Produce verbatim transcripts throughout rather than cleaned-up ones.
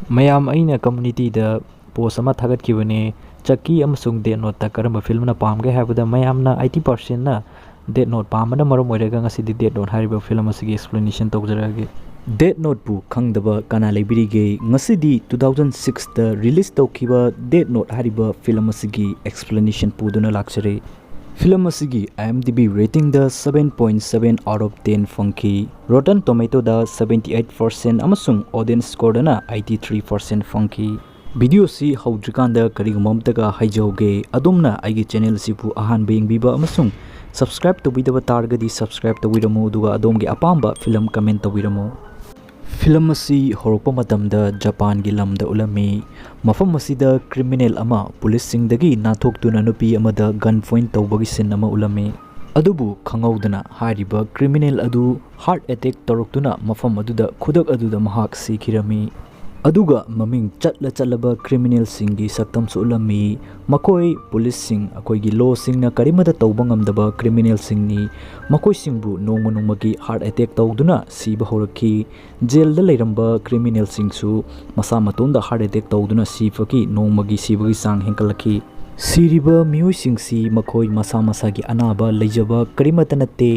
ꯃꯌꯥꯝ, ꯑꯩꯅ communityꯗ post ꯑꯃ ꯊꯥꯒꯠꯈꯤꯕꯅꯦ꯫ ꯆꯛꯀꯤ ꯑꯃꯁꯨꯡ Death Noteꯇ ꯀꯔꯝꯕ filmꯅ ꯄꯥꯝꯒꯦ ꯍꯥꯏꯕꯗ, ꯃꯌꯥꯝꯅ eighty percentꯅ Death Note ꯄꯥꯝꯕꯅ ꯃꯔꯝ ꯑꯣꯏꯔꯒ ꯉꯁꯤꯗꯤ Death Note ꯍꯥꯏꯔꯤꯕ film ꯑꯁꯤꯒꯤ explanation ꯇꯧꯖꯔꯛꯑꯒꯦ꯫ Death Noteꯄꯨ ꯈꯪꯗꯕ ꯀꯅꯥ ꯂꯩꯕꯤꯔꯤꯒꯦ? ꯉꯁꯤꯗꯤ two thousand sixꯇ release ꯇꯧꯈꯤꯕ Death Note ꯍꯥꯏꯔꯤꯕ film ꯑꯁꯤꯒꯤ explanation ꯄꯨꯗꯨꯅ ꯂꯥꯛꯆꯔꯦ꯫ Film ꯑꯁꯤꯒꯤ IMDb ratingꯗ seven point seven out of ten ꯐꯪꯈꯤ, Rotten Tomatoesꯗ seventy eight percent ꯑꯃꯁꯨꯡ audience scoreꯗꯅ eighty three percent ꯐꯪꯈꯤ꯫ Videoꯁꯤ ꯍꯧꯗ꯭ꯔꯤꯀꯥꯟꯗ ꯀꯔꯤꯒꯨꯝꯕ ꯑꯃꯇꯒ ꯍꯥꯏꯖꯍꯧꯒꯦ, ꯑꯗꯣꯝꯅ ꯑꯩꯒꯤ channel ꯑꯁꯤꯕꯨ ꯑꯍꯥꯟꯕ ꯌꯦꯡꯕꯤꯕ ꯑꯃꯁꯨꯡ subscribe ꯇꯧꯕꯤꯗꯕ ꯇꯥꯔꯒꯗꯤ subscribe ꯇꯧꯕꯤꯔꯝꯃꯨ, ꯑꯗꯨꯒ ꯑꯗꯣꯝꯒꯤ ꯑꯄꯥꯝꯕ film comment ꯇꯧꯕꯤꯔꯝꯃꯨ꯫ Film ꯑꯁꯤ ꯍꯧꯔꯛꯄ ꯃꯇꯝꯗ ꯖꯄꯥꯟꯒꯤ ꯂꯝꯗ ꯎꯠꯂꯝꯃꯤ꯫ ꯃꯐꯝ ꯑꯁꯤꯗ criminal ꯑꯃ policeꯁꯤꯡꯗꯒꯤ ꯅꯥꯟꯊꯣꯛꯇꯨꯅ ꯅꯨꯄꯤ ꯑꯃꯗ gun point ꯇꯧꯕꯒꯤ scene ꯑꯃ ꯎꯠꯂꯝꯃꯤ꯫ ꯑꯗꯨꯕꯨ ꯈꯪꯍꯧꯗꯅ ꯍꯥꯏꯔꯤꯕ criminal ꯑꯗꯨ heart attack ꯇꯧꯔꯛꯇꯨꯅ ꯃꯐꯝ ꯑꯗꯨꯗ ꯈꯨꯗꯛ ꯑꯗꯨꯗ ꯃꯍꯥꯛ ꯁꯤꯈꯤꯔꯝꯃꯤ꯫ ꯑꯗꯨꯒ ꯃꯃꯤꯡ ꯆꯠꯂ ꯆꯠꯂꯕ criminalꯁꯤꯡꯒꯤ ꯁꯛꯇꯝꯁꯨ ꯎꯠꯂꯝꯃꯤ꯫ ꯃꯈꯣꯏ policeꯁꯤꯡ, ꯑꯩꯈꯣꯏꯒꯤ lawꯁꯤꯡꯅ ꯀꯔꯤꯃꯠꯇ ꯇꯧꯕ ꯉꯝꯗꯕ criminalꯁꯤꯡꯅꯤ꯫ ꯃꯈꯣꯏꯁꯤꯡꯕꯨ ꯅꯣꯡꯃ ꯅꯣꯡꯃꯒꯤ heart attack ꯇꯧꯗꯨꯅ ꯁꯤꯕ ꯍꯧꯔꯛꯈꯤ꯫ Jailꯗ ꯂꯩꯔꯝꯕ criminalꯁꯤꯡꯁꯨ ꯃꯁꯥ ꯃꯇꯣꯝꯗ heart attack ꯇꯧꯗꯨꯅ ꯁꯤꯕꯒꯤ ꯅꯣꯡꯃꯒꯤ ꯁꯤꯕꯒꯤ ꯆꯥꯡ ꯍꯦꯟꯒꯠꯂꯛꯈꯤ꯫ ꯁꯤꯔꯤꯕ ꯃꯤꯑꯣꯏꯁꯤꯡꯁꯤ ꯃꯈꯣꯏ ꯃꯁꯥ ꯃꯁꯥꯒꯤ ꯑꯅꯥꯕ ꯂꯩꯖꯕ ꯀꯔꯤꯃꯠꯇ ꯅꯠꯇꯦ꯫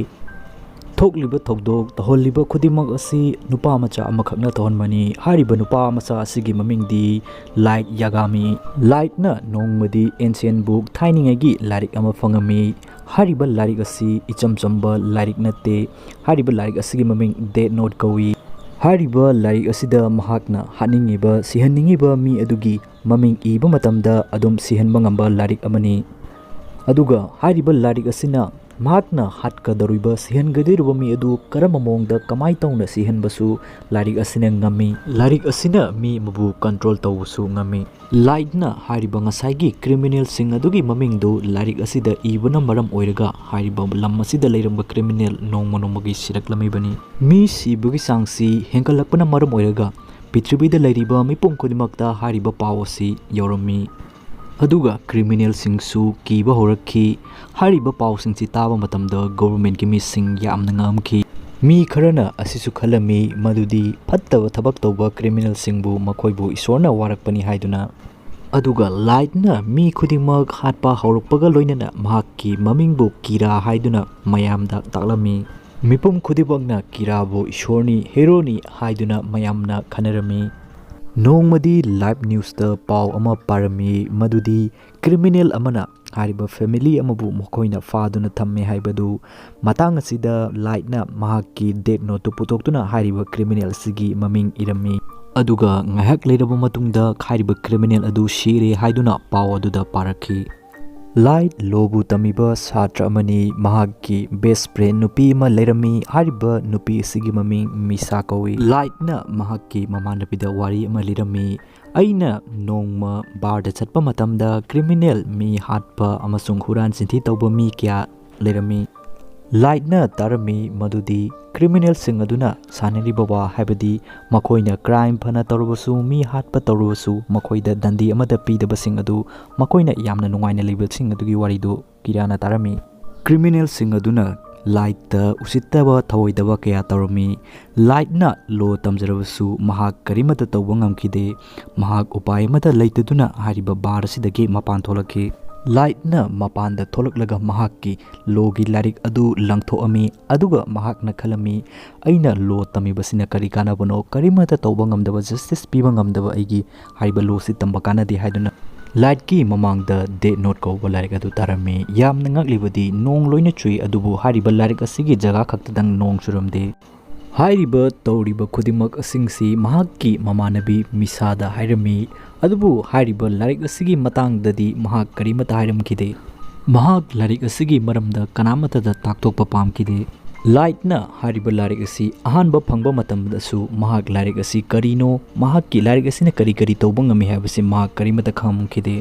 ꯊꯣꯛꯂꯤꯕ ꯊꯧꯗꯣꯛ ꯇꯧꯍꯜꯂꯤꯕ ꯈꯨꯗꯤꯡꯃꯛ ꯑꯁꯤ ꯅꯨꯄꯥ ꯃꯆꯥ ꯑꯃꯈꯛꯅ ꯇꯧꯍꯟꯕꯅꯤ꯫ ꯍꯥꯏꯔꯤꯕ ꯅꯨꯄꯥ ꯃꯆꯥ ꯑꯁꯤꯒꯤ ꯃꯃꯤꯡꯗꯤ Light Yagami꯫ Lightꯅ ꯅꯣꯡꯃꯗꯤ ancient book, ꯊꯥꯏꯅꯉꯩꯒꯤ ꯂꯥꯏꯔꯤꯛ ꯑꯃ ꯐꯪꯉꯝꯃꯤ꯫ ꯍꯥꯏꯔꯤꯕ ꯂꯥꯏꯔꯤꯛ ꯑꯁꯤ ꯏꯆꯝ ꯆꯝꯕ ꯂꯥꯏꯔꯤꯛ ꯅꯠꯇꯦ꯫ ꯍꯥꯏꯔꯤꯕ ꯂꯥꯏꯔꯤꯛ ꯑꯁꯤꯒꯤ ꯃꯃꯤꯡ Death Note ꯀꯧꯏ꯫ ꯍꯥꯏꯔꯤꯕ ꯂꯥꯏꯔꯤꯛ ꯑꯁꯤꯗ ꯃꯍꯥꯛꯅ ꯍꯥꯠꯅꯤꯡꯉꯤꯕ, ꯁꯤꯍꯟꯅꯤꯡꯉꯤꯕ ꯃꯤ ꯑꯗꯨꯒꯤ ꯃꯃꯤꯡ ꯏꯕ ꯃꯇꯝꯗ ꯑꯗꯨꯝ ꯁꯤꯍꯟꯕ ꯉꯝꯕ ꯂꯥꯏꯔꯤꯛ ꯑꯃꯅꯤ꯫ ꯑꯗꯨꯒ ꯍꯥꯏꯔꯤꯕ ꯂꯥꯏꯔꯤꯛ ꯑꯁꯤꯅ ꯃꯍꯥꯛꯅ ꯍꯥꯠꯀꯗꯧꯔꯤꯕ, ꯁꯤꯍꯟꯒꯗꯧꯔꯤꯕ ꯃꯤ ꯑꯗꯨ ꯀꯔꯝꯕ ꯃꯑꯣꯡꯗ, ꯀꯃꯥꯏ ꯇꯧꯅ ꯁꯤꯍꯟꯕꯁꯨ ꯂꯥꯏꯔꯤꯛ ꯑꯁꯤꯅ ꯉꯝꯃꯤ꯫ ꯂꯥꯏꯔꯤꯛ ꯑꯁꯤꯅ ꯃꯤ ꯑꯃꯕꯨ control ꯇꯧꯕꯁꯨ ꯉꯝꯃꯤ꯫ Lightꯅ ꯍꯥꯏꯔꯤꯕ ꯉꯁꯥꯏꯒꯤ criminalꯁꯤꯡ ꯑꯗꯨꯒꯤ ꯃꯃꯤꯡꯗꯨ ꯂꯥꯏꯔꯤꯛ ꯑꯁꯤꯗ ꯏꯕꯅ ꯃꯔꯝ ꯑꯣꯏꯔꯒ ꯍꯥꯏꯔꯤꯕ ꯂꯝ ꯑꯁꯤꯗ ꯂꯩꯔꯝꯕ criminal ꯅꯣꯡꯃ ꯅꯣꯡꯃꯒꯤ ꯁꯤꯔꯛꯂꯝꯃꯤꯕꯅꯤ꯫ ꯃꯤ ꯁꯤꯕꯒꯤ ꯆꯥꯡꯁꯤ ꯍꯦꯟꯒꯠꯂꯛꯄꯅ ꯃꯔꯝ ꯑꯣꯏꯔꯒ ꯄ꯭ꯔꯤꯊꯤꯕꯤꯗ ꯂꯩꯔꯤꯕ ꯃꯤꯄꯨꯝ ꯈꯨꯗꯤꯡꯃꯛꯇ ꯍꯥꯏꯔꯤꯕ ꯄꯥꯎ ꯑꯁꯤ ꯌꯧꯔꯝꯃꯤ꯫ ꯑꯗꯨꯒ criminalꯁꯤꯡꯁꯨ ꯀꯤꯕ ꯍꯧꯔꯛꯈꯤ꯫ ꯍꯥꯏꯔꯤꯕ ꯄꯥꯎꯁꯤꯡꯁꯤ ꯇꯥꯕ ꯃꯇꯝꯗ governmentꯀꯤ ꯃꯤꯁꯤꯡ ꯌꯥꯝꯅ ꯉꯛꯑꯝꯈꯤ꯫ ꯃꯤ ꯈꯔꯅ ꯑꯁꯤꯁꯨ ꯈꯜꯂꯝꯃꯤ ꯃꯗꯨꯗꯤ ꯐꯠꯇꯕ ꯊꯕꯛ ꯇꯧꯕ ꯀ꯭ꯔꯤꯃꯤꯅꯦꯜꯁꯤꯡꯕꯨ ꯃꯈꯣꯏꯕꯨ ꯏꯁꯣꯔꯅ ꯋꯥꯔꯛꯄꯅꯤ ꯍꯥꯏꯗꯨꯅ꯫ ꯑꯗꯨꯒ ꯂꯥꯏꯠꯅ ꯃꯤ ꯈꯨꯗꯤꯡꯃꯛ ꯍꯥꯠꯄ ꯍꯧꯔꯛꯄꯒ ꯂꯣꯏꯅꯅ ꯃꯍꯥꯛꯀꯤ ꯃꯃꯤꯡꯕꯨ ꯀꯤꯔꯥ ꯍꯥꯏꯗꯨꯅ ꯃꯌꯥꯝꯗ ꯇꯥꯛꯂꯝꯃꯤ꯫ ꯃꯤꯄꯨꯝ ꯈꯨꯗꯤꯡꯃꯛꯅ ꯀꯤꯔꯥꯕꯨ ꯏꯁꯣꯔꯅꯤ, ꯍꯦꯔꯣꯅꯤ ꯍꯥꯏꯗꯨꯅ ꯃꯌꯥꯝꯅ ꯈꯟꯅꯔꯝꯃꯤ꯫ ꯅꯣꯡꯃꯗꯤ ꯂꯥꯏꯚ ꯅ꯭ꯌꯨꯁꯇ ꯄꯥꯎ ꯑꯃ ꯄꯥꯔꯝꯃꯤ ꯃꯗꯨꯗꯤ ꯀ꯭ꯔꯤꯃꯤꯅꯦꯜ ꯑꯃꯅ ꯍꯥꯏꯔꯤꯕ ꯐꯦꯃꯤꯂꯤ ꯑꯃꯕꯨ ꯃꯈꯣꯏꯅ ꯐꯥꯗꯨꯅ ꯊꯝꯃꯦ ꯍꯥꯏꯕꯗꯨ꯫ ꯃꯇꯥꯡ ꯑꯁꯤꯗ ꯂꯥꯏꯠꯅ ꯃꯍꯥꯛꯀꯤ ꯗꯦꯠ ꯅꯣꯠꯇꯨ ꯄꯨꯊꯣꯛꯇꯨꯅ ꯍꯥꯏꯔꯤꯕ ꯀ꯭ꯔꯤꯃꯤꯅꯦꯜ ꯑꯁꯤꯒꯤ ꯃꯃꯤꯡ ꯏꯔꯝꯃꯤ꯫ ꯑꯗꯨꯒ ꯉꯥꯏꯍꯥꯛ ꯂꯩꯔꯕ ꯃꯇꯨꯡꯗ ꯍꯥꯏꯔꯤꯕ ꯀ꯭ꯔꯤꯃꯤꯅꯦꯜ ꯑꯗꯨ ꯁꯤꯔꯦ ꯍꯥꯏꯗꯨꯅ ꯄꯥꯎ ꯑꯗꯨꯗ ꯄꯥꯔꯛꯈꯤ꯫ ꯂꯥꯏꯠ ꯂꯣꯕꯨ ꯇꯝꯃꯤꯕ ꯁꯥꯇ꯭ꯔ ꯑꯃꯅꯤ꯫ ꯃꯍꯥꯛꯀꯤ ꯕꯦꯁ ꯐ꯭ꯔꯦꯟ ꯅꯨꯄꯤ ꯑꯃ ꯂꯩꯔꯝꯃꯤ꯫ ꯍꯥꯏꯔꯤꯕ ꯅꯨꯄꯤ ꯑꯁꯤꯒꯤ ꯃꯃꯤꯡ ꯃꯤꯁꯥ ꯀꯧꯏ꯫ ꯂꯥꯏꯠꯅ ꯃꯍꯥꯛꯀꯤ ꯃꯃꯥꯟꯅꯕꯤꯗ ꯋꯥꯔꯤ ꯑꯃ ꯂꯤꯔꯝꯃꯤ꯫ ꯑꯩꯅ ꯅꯣꯡꯃ ꯕꯥꯔꯗ ꯆꯠꯄ ꯃꯇꯝꯗ ꯀ꯭ꯔꯤꯃꯤꯅꯦꯜ, ꯃꯤ ꯍꯥꯠꯄ ꯑꯃꯁꯨꯡ ꯍꯨꯔꯥꯟ ꯆꯤꯟꯊꯤ ꯇꯧꯕ ꯃꯤ ꯀꯌꯥ ꯂꯩꯔꯝꯃꯤ꯫ ꯂꯥꯏꯠꯅ ꯇꯥꯔꯝꯃꯤ ꯃꯗꯨꯗꯤ ꯀ꯭ꯔꯤꯃꯤꯅꯦꯜꯁꯤꯡ ꯑꯗꯨꯅ ꯁꯥꯟꯅꯔꯤꯕ ꯋꯥ, ꯍꯥꯏꯕꯗꯤ ꯃꯈꯣꯏꯅ ꯀ꯭ꯔꯥꯏꯝ ꯐꯅ ꯇꯧꯔꯕꯁꯨ, ꯃꯤ ꯍꯥꯠꯄ ꯇꯧꯔꯕꯁꯨ, ꯃꯈꯣꯏꯗ ꯗꯟꯗꯤ ꯑꯃꯠꯇ ꯄꯤꯗꯕꯁꯤꯡ ꯑꯗꯨ ꯃꯈꯣꯏꯅ ꯌꯥꯝꯅ ꯅꯨꯡꯉꯥꯏꯅ ꯂꯩꯕꯁꯤꯡ ꯑꯗꯨꯒꯤ ꯋꯥꯔꯤꯗꯨ ꯀꯤꯔꯥꯅ ꯇꯥꯔꯝꯃꯤ꯫ ꯀ꯭ꯔꯤꯃꯤꯅꯦꯜꯁꯤꯡ ꯑꯗꯨꯅ ꯂꯥꯏꯠꯇ ꯎꯁꯤꯠꯇꯕ ꯊꯑꯣꯏꯗꯕ ꯀꯌꯥ ꯇꯧꯔꯝꯃꯤ꯫ ꯂꯥꯏꯠꯅ ꯂꯣ ꯇꯝꯖꯔꯕꯁꯨ ꯃꯍꯥꯛ ꯀꯔꯤꯃꯠꯇ ꯇꯧꯕ ꯉꯝꯈꯤꯗꯦ꯫ ꯃꯍꯥꯛ ꯎꯄꯥꯏ ꯑꯃꯠꯇ ꯂꯩꯇꯗꯨꯅ ꯍꯥꯏꯔꯤꯕ ꯕꯥꯔ ꯑꯁꯤꯗꯒꯤ ꯃꯄꯥꯟ ꯊꯣꯛꯂꯛꯈꯤ꯫ ꯂꯥꯏꯠꯅ ꯃꯄꯥꯟꯗ ꯊꯣꯛꯂꯛꯂꯒ ꯃꯍꯥꯛꯀꯤ ꯂꯣꯒꯤ ꯂꯥꯏꯔꯤꯛ ꯑꯗꯨ ꯂꯪꯊꯣꯛꯑꯝꯃꯤ, ꯑꯗꯨꯒ ꯃꯍꯥꯛꯅ ꯈꯜꯂꯝꯃꯤ, "ꯑꯩꯅ ꯂꯣ ꯇꯝꯃꯤꯕꯁꯤꯅ ꯀꯔꯤ ꯀꯥꯟꯅꯕꯅꯣ? ꯀꯔꯤꯃꯠꯇ ꯇꯧꯕ ꯉꯝꯗꯕ, ꯖꯁꯇꯤꯁ ꯄꯤꯕ ꯉꯝꯗꯕ ꯑꯩꯒꯤ ꯍꯥꯏꯔꯤꯕ ꯂꯣꯁꯤ ꯇꯝꯕ ꯀꯥꯟꯅꯗꯦ" ꯍꯥꯏꯗꯨꯅ ꯂꯥꯏꯠꯀꯤ ꯃꯃꯥꯡꯗ ꯗꯦꯠ ꯅꯣꯠ ꯀꯧꯕ ꯂꯥꯏꯔꯤꯛ ꯑꯗꯨ ꯇꯥꯔꯝꯃꯤ꯫ ꯌꯥꯝꯅ ꯉꯛꯂꯤꯕꯗꯤ ꯅꯣꯡ ꯂꯣꯏꯅ ꯆꯨꯏ, ꯑꯗꯨꯕꯨ ꯍꯥꯏꯔꯤꯕ ꯂꯥꯏꯔꯤꯛ ꯑꯁꯤꯒꯤ ꯖꯒꯥ ꯈꯛꯇꯗꯪ ꯅꯣꯡ ꯆꯨꯔꯝꯗꯦ꯫ ꯍꯥꯏꯔꯤꯕ ꯇꯧꯔꯤꯕ ꯈꯨꯗꯤꯡꯃꯛ ꯑꯁꯤꯡꯁꯤ ꯃꯍꯥꯛꯀꯤ ꯃꯃꯥꯟꯅꯕꯤ ꯃꯤꯁꯥꯗ ꯍꯥꯏꯔꯝꯃꯤ, ꯑꯗꯨꯕꯨ ꯍꯥꯏꯔꯤꯕ ꯂꯥꯏꯔꯤꯛ ꯑꯁꯤꯒꯤ ꯃꯇꯥꯡꯗꯗꯤ ꯃꯍꯥꯛ ꯀꯔꯤꯃꯠꯇ ꯍꯥꯏꯔꯝꯈꯤꯗꯦ꯫ ꯃꯍꯥꯛ ꯂꯥꯏꯔꯤꯛ ꯑꯁꯤꯒꯤ ꯃꯔꯝꯗ ꯀꯅꯥꯃꯠꯇꯗ ꯇꯥꯛꯊꯣꯛꯄ ꯄꯥꯝꯈꯤꯗꯦ꯫ ꯂꯥꯏꯠꯅ ꯍꯥꯏꯔꯤꯕ ꯂꯥꯏꯔꯤꯛ ꯑꯁꯤ ꯑꯍꯥꯟꯕ ꯐꯪꯕ ꯃꯇꯝꯗꯁꯨ ꯃꯍꯥꯛ ꯂꯥꯏꯔꯤꯛ ꯑꯁꯤ ꯀꯔꯤꯅꯣ, ꯃꯍꯥꯛꯀꯤ ꯂꯥꯏꯔꯤꯛ ꯑꯁꯤꯅ ꯀꯔꯤ ꯀꯔꯤ ꯇꯧꯕ ꯉꯝꯃꯤ ꯍꯥꯏꯕꯁꯤ ꯃꯍꯥꯛ ꯀꯔꯤꯃꯠꯇ ꯈꯪꯂꯝꯈꯤꯗꯦ꯫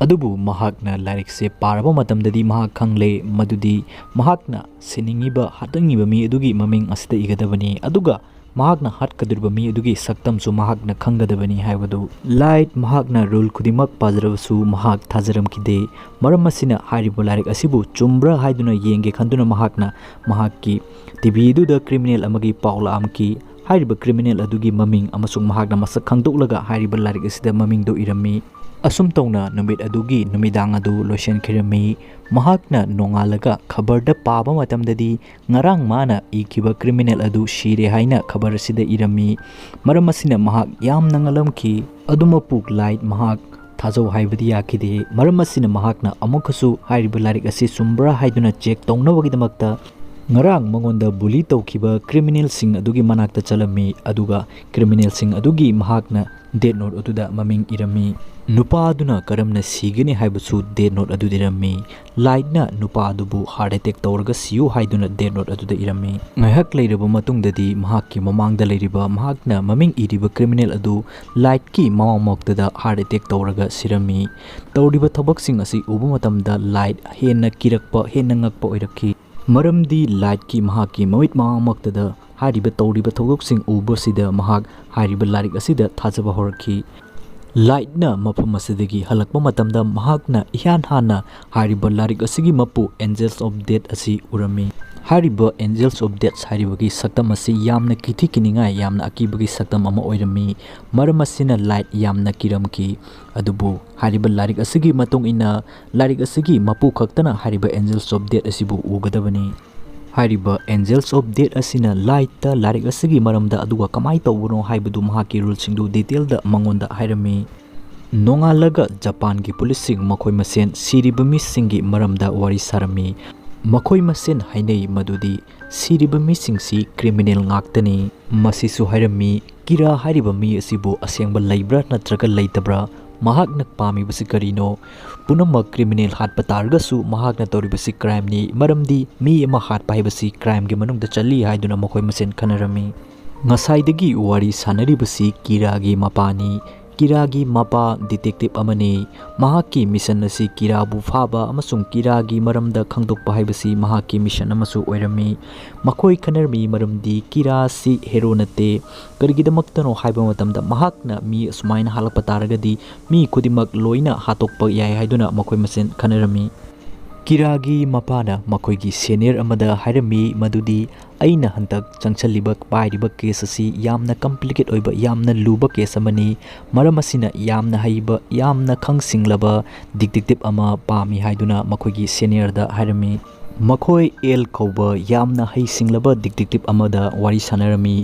ꯑꯗꯨꯕꯨ ꯃꯍꯥꯛꯅ ꯂꯥꯏꯔꯤꯛꯁꯦ ꯄꯥꯔꯕ ꯃꯇꯝꯗꯗꯤ ꯃꯍꯥꯛ ꯈꯪꯂꯦ ꯃꯗꯨꯗꯤ ꯃꯍꯥꯛꯅ ꯁꯤꯅꯤꯡꯉꯤꯕ, ꯍꯥꯠꯇꯣꯛꯅꯤꯡꯉꯤꯕ ꯃꯤ ꯑꯗꯨꯒꯤ ꯃꯃꯤꯡ ꯑꯁꯤꯗ ꯏꯒꯗꯕꯅꯤ, ꯑꯗꯨꯒ ꯃꯍꯥꯛꯅ ꯍꯥꯠꯀꯗꯧꯔꯤꯕ ꯃꯤ ꯑꯗꯨꯒꯤ ꯁꯛꯇꯝꯁꯨ ꯃꯍꯥꯛꯅ ꯈꯪꯒꯗꯕꯅꯤ ꯍꯥꯏꯕꯗꯨ꯫ ꯂꯥꯏꯠ ꯃꯍꯥꯛꯅ ꯔꯨꯜ ꯈꯨꯗꯤꯡꯃꯛ ꯄꯥꯖꯔꯕꯁꯨ ꯃꯍꯥꯛ ꯊꯥꯖꯔꯝꯈꯤꯗꯦ꯫ ꯃꯔꯝ ꯑꯁꯤꯅ ꯍꯥꯏꯔꯤꯕ ꯂꯥꯏꯔꯤꯛ ꯑꯁꯤꯕꯨ ꯆꯨꯝꯕ꯭ꯔꯥ ꯍꯥꯏꯗꯨꯅ ꯌꯦꯡꯒꯦ ꯈꯟꯗꯨꯅ ꯃꯍꯥꯛꯅ ꯃꯍꯥꯛꯀꯤ ꯇꯤꯚꯤꯗꯨꯗ ꯀ꯭ꯔꯤꯃꯤꯅꯦꯜ ꯑꯃꯒꯤ ꯄꯥꯎ ꯂꯥꯛꯑꯝꯈꯤ꯫ ꯍꯥꯏꯔꯤꯕ ꯀ꯭ꯔꯤꯃꯤꯅꯦꯜ ꯑꯗꯨꯒꯤ ꯃꯃꯤꯡ ꯑꯃꯁꯨꯡ ꯃꯍꯥꯛꯅ ꯃꯁꯛ ꯈꯪꯗꯣꯛꯂꯒ ꯍꯥꯏꯔꯤꯕ ꯂꯥꯏꯔꯤꯛ ꯑꯁꯤꯗ ꯃꯃꯤꯡꯗꯨ ꯏꯔꯝꯃꯤ꯫ ꯑꯁꯨꯝ ꯇꯧꯅ ꯅꯨꯃꯤꯠ ꯑꯗꯨꯒꯤ ꯅꯨꯃꯤꯗꯥꯡ ꯑꯗꯨ ꯂꯣꯏꯁꯤꯟꯈꯤꯔꯝꯃꯤ꯫ ꯃꯍꯥꯛꯅ ꯅꯣꯡꯉꯥꯜꯂꯒ ꯈꯕꯔꯗ ꯄꯥꯕ ꯃꯇꯝꯗꯗꯤ ꯉꯔꯥꯡ ꯃꯥꯅ ꯏꯈꯤꯕ ꯀ꯭ꯔꯤꯃꯤꯅꯦꯜ ꯑꯗꯨ ꯁꯤꯔꯦ ꯍꯥꯏꯅ ꯈꯕꯔ ꯑꯁꯤꯗ ꯏꯔꯝꯃꯤ꯫ ꯃꯔꯝ ꯑꯁꯤꯅ ꯃꯍꯥꯛ ꯌꯥꯝꯅ ꯉꯛꯂꯝꯈꯤ꯫ ꯑꯗꯨꯃꯛꯄꯨ ꯂꯥꯏꯠ ꯃꯍꯥꯛ ꯊꯥꯖꯧ ꯍꯥꯏꯕꯗꯤ ꯌꯥꯈꯤꯗꯦ꯫ ꯃꯔꯝ ꯑꯁꯤꯅ ꯃꯍꯥꯛꯅ ꯑꯃꯨꯛꯀꯁꯨ ꯍꯥꯏꯔꯤꯕ ꯂꯥꯏꯔꯤꯛ ꯑꯁꯤ ꯆꯨꯝꯕ꯭ꯔꯥ ꯍꯥꯏꯗꯨꯅ ꯆꯦꯛ ꯇꯧꯅꯕꯒꯤꯗꯃꯛꯇ ꯉꯔꯥꯡ ꯃꯉꯣꯟꯗ ꯕꯨꯂꯤ ꯇꯧꯈꯤꯕ ꯀ꯭ꯔꯤꯃꯤꯅꯦꯜꯁꯤꯡ ꯑꯗꯨꯒꯤ ꯃꯅꯥꯛꯇ ꯆꯠꯂꯝꯃꯤ, ꯑꯗꯨꯒ ꯀ꯭ꯔꯤꯃꯤꯅꯦꯜꯁꯤꯡ ꯑꯗꯨꯒꯤ ꯃꯍꯥꯛꯅ ꯗꯦꯠ ꯅꯣꯠ ꯑꯗꯨꯗ ꯃꯃꯤꯡ ꯏꯔꯝꯃꯤ꯫ ꯅꯨꯄꯥ ꯑꯗꯨꯅ ꯀꯔꯝꯅ ꯁꯤꯒꯅꯤ ꯍꯥꯏꯕꯁꯨ ꯗꯦꯠ ꯅꯣꯠ ꯑꯗꯨꯗ ꯏꯔꯝꯃꯤ꯫ ꯂꯥꯏꯠꯅ ꯅꯨꯄꯥ ꯑꯗꯨꯕꯨ ꯍꯥꯔꯠ ꯑꯦꯇꯦꯛ ꯇꯧꯔꯒ ꯁꯤꯌꯨ ꯍꯥꯏꯗꯨꯅ ꯗꯦꯠ ꯅꯣꯠ ꯑꯗꯨꯗ ꯏꯔꯝꯃꯤ꯫ ꯉꯥꯏꯍꯥꯛ ꯂꯩꯔꯕ ꯃꯇꯨꯡꯗꯗꯤ ꯃꯍꯥꯛꯀꯤ ꯃꯃꯥꯡꯗ ꯂꯩꯔꯤꯕ ꯃꯍꯥꯛꯅ ꯃꯃꯤꯡ ꯏꯔꯤꯕ ꯀ꯭ꯔꯤꯃꯤꯅꯦꯜ ꯑꯗꯨ ꯂꯥꯏꯠꯀꯤ ꯃꯃꯥꯡꯃꯛꯇꯗ ꯍꯥꯔꯠ ꯑꯦꯇꯦꯛ ꯇꯧꯔꯒ ꯁꯤꯔꯝꯃꯤ꯫ ꯇꯧꯔꯤꯕ ꯊꯕꯛꯁꯤꯡ ꯑꯁꯤ ꯎꯕ ꯃꯇꯝꯗ ꯂꯥꯏꯠ ꯍꯦꯟꯅ ꯀꯤꯔꯛꯄ, ꯍꯦꯟꯅ ꯉꯛꯄ ꯑꯣꯏꯔꯛꯈꯤ꯫ ꯃꯔꯝꯗꯤ ꯂꯥꯏꯠꯀꯤ ꯃꯍꯥꯛꯀꯤ ꯃꯃꯤꯠ ꯃꯃꯥꯡꯃꯛꯇꯗ ꯍꯥꯏꯔꯤꯕ ꯇꯧꯔꯤꯕ ꯊꯧꯗꯣꯛꯁꯤꯡ ꯎꯕꯁꯤꯗ ꯃꯍꯥꯛ ꯍꯥꯏꯔꯤꯕ ꯂꯥꯏꯔꯤꯛ ꯑꯁꯤꯗ ꯊꯥꯖꯕ ꯍꯧꯔꯛꯈꯤ꯫ ꯂꯥꯏꯠꯅ ꯃꯐꯝ ꯑꯁꯤꯗꯒꯤ ꯍꯜꯂꯛꯄ ꯃꯇꯝꯗ ꯃꯍꯥꯛꯅ ꯏꯍꯥꯟ ꯍꯥꯟꯅ ꯍꯥꯏꯔꯤꯕ ꯂꯥꯏꯔꯤꯛ ꯑꯁꯤꯒꯤ ꯃꯄꯨ Angels of Death ꯑꯁꯤ ꯎꯔꯝꯃꯤ꯫ ꯍꯥꯏꯔꯤꯕ Angels of Death ꯍꯥꯏꯔꯤꯕꯒꯤ ꯁꯛꯇꯝ ꯑꯁꯤ ꯌꯥꯝꯅ ꯀꯤꯊꯤ ꯀꯤꯅꯤꯡꯉꯥꯏ, ꯌꯥꯝꯅ ꯑꯀꯤꯕꯒꯤ ꯁꯛꯇꯝ ꯑꯃ ꯑꯣꯏꯔꯝꯃꯤ꯫ ꯃꯔꯝ ꯑꯁꯤꯅ ꯂꯥꯏꯠ ꯌꯥꯝꯅ ꯀꯤꯔꯝꯈꯤ꯫ ꯑꯗꯨꯕꯨ ꯍꯥꯏꯔꯤꯕ ꯂꯥꯏꯔꯤꯛ ꯑꯁꯤꯒꯤ ꯃꯇꯨꯡ ꯏꯟꯅ ꯂꯥꯏꯔꯤꯛ ꯑꯁꯤꯒꯤ ꯃꯄꯨ ꯈꯛꯇꯅ ꯍꯥꯏꯔꯤꯕ Angels of Death ꯑꯁꯤꯕꯨ ꯎꯒꯗꯕꯅꯤ꯫ ꯍꯥꯏꯔꯤꯕ Angels of Death ꯑꯁꯤꯅ ꯂꯥꯏꯠꯇ ꯂꯥꯏꯔꯤꯛ ꯑꯁꯤꯒꯤ ꯃꯔꯝꯗ ꯑꯗꯨꯒ ꯀꯃꯥꯏꯅ ꯇꯧꯕꯅꯣ ꯍꯥꯏꯕꯗꯨ ꯃꯍꯥꯛꯀꯤ ꯔꯨꯜꯁꯤꯡꯗꯨ ꯗꯤꯇꯦꯜꯗ ꯃꯉꯣꯟꯗ ꯍꯥꯏꯔꯝꯃꯤ꯫ ꯅꯣꯡꯉꯥꯜꯂꯒ ꯖꯄꯥꯟꯒꯤ ꯄꯨꯂꯤꯁꯁꯤꯡ ꯃꯈꯣꯏ ꯃꯁꯦꯟ ꯁꯤꯔꯤꯕ ꯃꯤꯁꯤꯡꯒꯤ ꯃꯔꯝꯗ ꯋꯥꯔꯤ ꯁꯥꯔꯝꯃꯤ꯫ ꯃꯈꯣꯏ ꯃꯁꯦꯟ ꯍꯥꯏꯅꯩ ꯃꯗꯨꯗꯤ ꯁꯤꯔꯤꯕ ꯃꯤꯁꯤꯡꯁꯤ ꯀ꯭ꯔꯤꯃꯤꯅꯦꯜ ꯉꯥꯛꯇꯅꯤ꯫ ꯃꯁꯤꯁꯨ ꯍꯥꯏꯔꯝꯃꯤ, ꯀꯤꯔꯥ ꯍꯥꯏꯔꯤꯕ ꯃꯤ ꯑꯁꯤꯕꯨ ꯑꯁꯦꯡꯕ ꯂꯩꯕ꯭ꯔꯥ ꯅꯠꯇ꯭ꯔꯒ ꯂꯩꯇꯕ꯭ꯔꯥ? ꯃꯍꯥꯛꯅ ꯄꯥꯝꯃꯤꯕꯁꯤ ꯀꯔꯤꯅꯣ? ꯄꯨꯝꯅꯃꯛ ꯀ꯭ꯔꯤꯃꯤꯅꯦꯜ ꯍꯥꯠꯄ ꯇꯥꯔꯒꯁꯨ ꯃꯍꯥꯛꯅ ꯇꯧꯔꯤꯕꯁꯤ ꯀ꯭ꯔꯥꯏꯝꯅꯤ, ꯃꯔꯝꯗꯤ ꯃꯤ ꯑꯃ ꯍꯥꯠꯄ ꯍꯥꯏꯕꯁꯤ ꯀ꯭ꯔꯥꯏꯝꯒꯤ ꯃꯅꯨꯡꯗ ꯆꯜꯂꯤ ꯍꯥꯏꯗꯨꯅ ꯃꯈꯣꯏ ꯃꯁꯦꯟ ꯈꯟꯅꯔꯝꯃꯤ꯫ ꯉꯁꯥꯏꯗꯒꯤ ꯋꯥꯔꯤ ꯁꯥꯟꯅꯔꯤꯕꯁꯤ ꯀꯤꯔꯥꯒꯤ ꯃꯄꯥꯅꯤ꯫ ꯀꯤꯔꯥꯒꯤ ꯃꯄꯥ detective ꯑꯃꯅꯤ꯫ ꯃꯍꯥꯛꯀꯤ mission ꯑꯁꯤ ꯀꯤꯔꯥꯕꯨ ꯐꯥꯕ ꯑꯃꯁꯨꯡ ꯀꯤꯔꯥꯒꯤ ꯃꯔꯝꯗ ꯈꯪꯗꯣꯛꯄ ꯍꯥꯏꯕꯁꯤ ꯃꯍꯥꯛꯀꯤ mission ꯑꯃꯁꯨ ꯑꯣꯏꯔꯝꯃꯤ꯫ ꯃꯈꯣꯏ ꯈꯟꯅꯔꯝꯃꯤ ꯃꯔꯝꯗꯤ ꯀꯤꯔꯥ ꯑꯁꯤ hero ꯅꯠꯇꯦ꯫ ꯀꯔꯤꯒꯤꯗꯃꯛꯇꯅꯣ ꯍꯥꯏꯕ ꯃꯇꯝꯗ ꯃꯍꯥꯛꯅ ꯃꯤ ꯑꯁꯨꯃꯥꯏꯅ ꯍꯥꯠꯂꯛꯄ ꯇꯥꯔꯒꯗꯤ ꯃꯤ ꯈꯨꯗꯤꯡꯃꯛ ꯂꯣꯏꯅ ꯍꯥꯠꯇꯣꯛꯄ ꯌꯥꯏ ꯍꯥꯏꯗꯨꯅ ꯃꯈꯣꯏ ꯃꯁꯦꯟ ꯈꯟꯅꯔꯝꯃꯤ꯫ ꯀꯤꯔꯥꯒꯤ ꯃꯄꯥꯅ ꯃꯈꯣꯏꯒꯤ senior ꯑꯃꯗ ꯍꯥꯏꯔꯝꯃꯤ ꯃꯗꯨꯗꯤ, "ꯑꯩꯅ ꯍꯟꯗꯛ ꯆꯪꯁꯜꯂꯤꯕ, ꯄꯥꯏꯔꯤꯕ case ꯑꯁꯤ ꯌꯥꯝꯅ complicate ꯑꯣꯏꯕ, ꯌꯥꯝꯅ ꯂꯨꯕ case ꯑꯃꯅꯤ꯫ ꯃꯔꯝ ꯑꯁꯤꯅ ꯌꯥꯝꯅ ꯍꯩꯕ, ꯌꯥꯝꯅ ꯈꯪꯁꯤꯡꯂꯕ detective ꯑꯃ ꯄꯥꯝꯃꯤ" ꯍꯥꯏꯗꯨꯅ ꯃꯈꯣꯏꯒꯤ senior ꯗ ꯍꯥꯏꯔꯝꯃꯤ꯫ ꯃꯈꯣꯏ ꯑꯦꯜ ꯀꯧꯕ ꯌꯥꯝꯅ ꯍꯩꯁꯤꯡꯂꯕ detective ꯑꯃꯗ ꯋꯥꯔꯤ ꯁꯥꯟꯅꯔꯝꯃꯤ꯫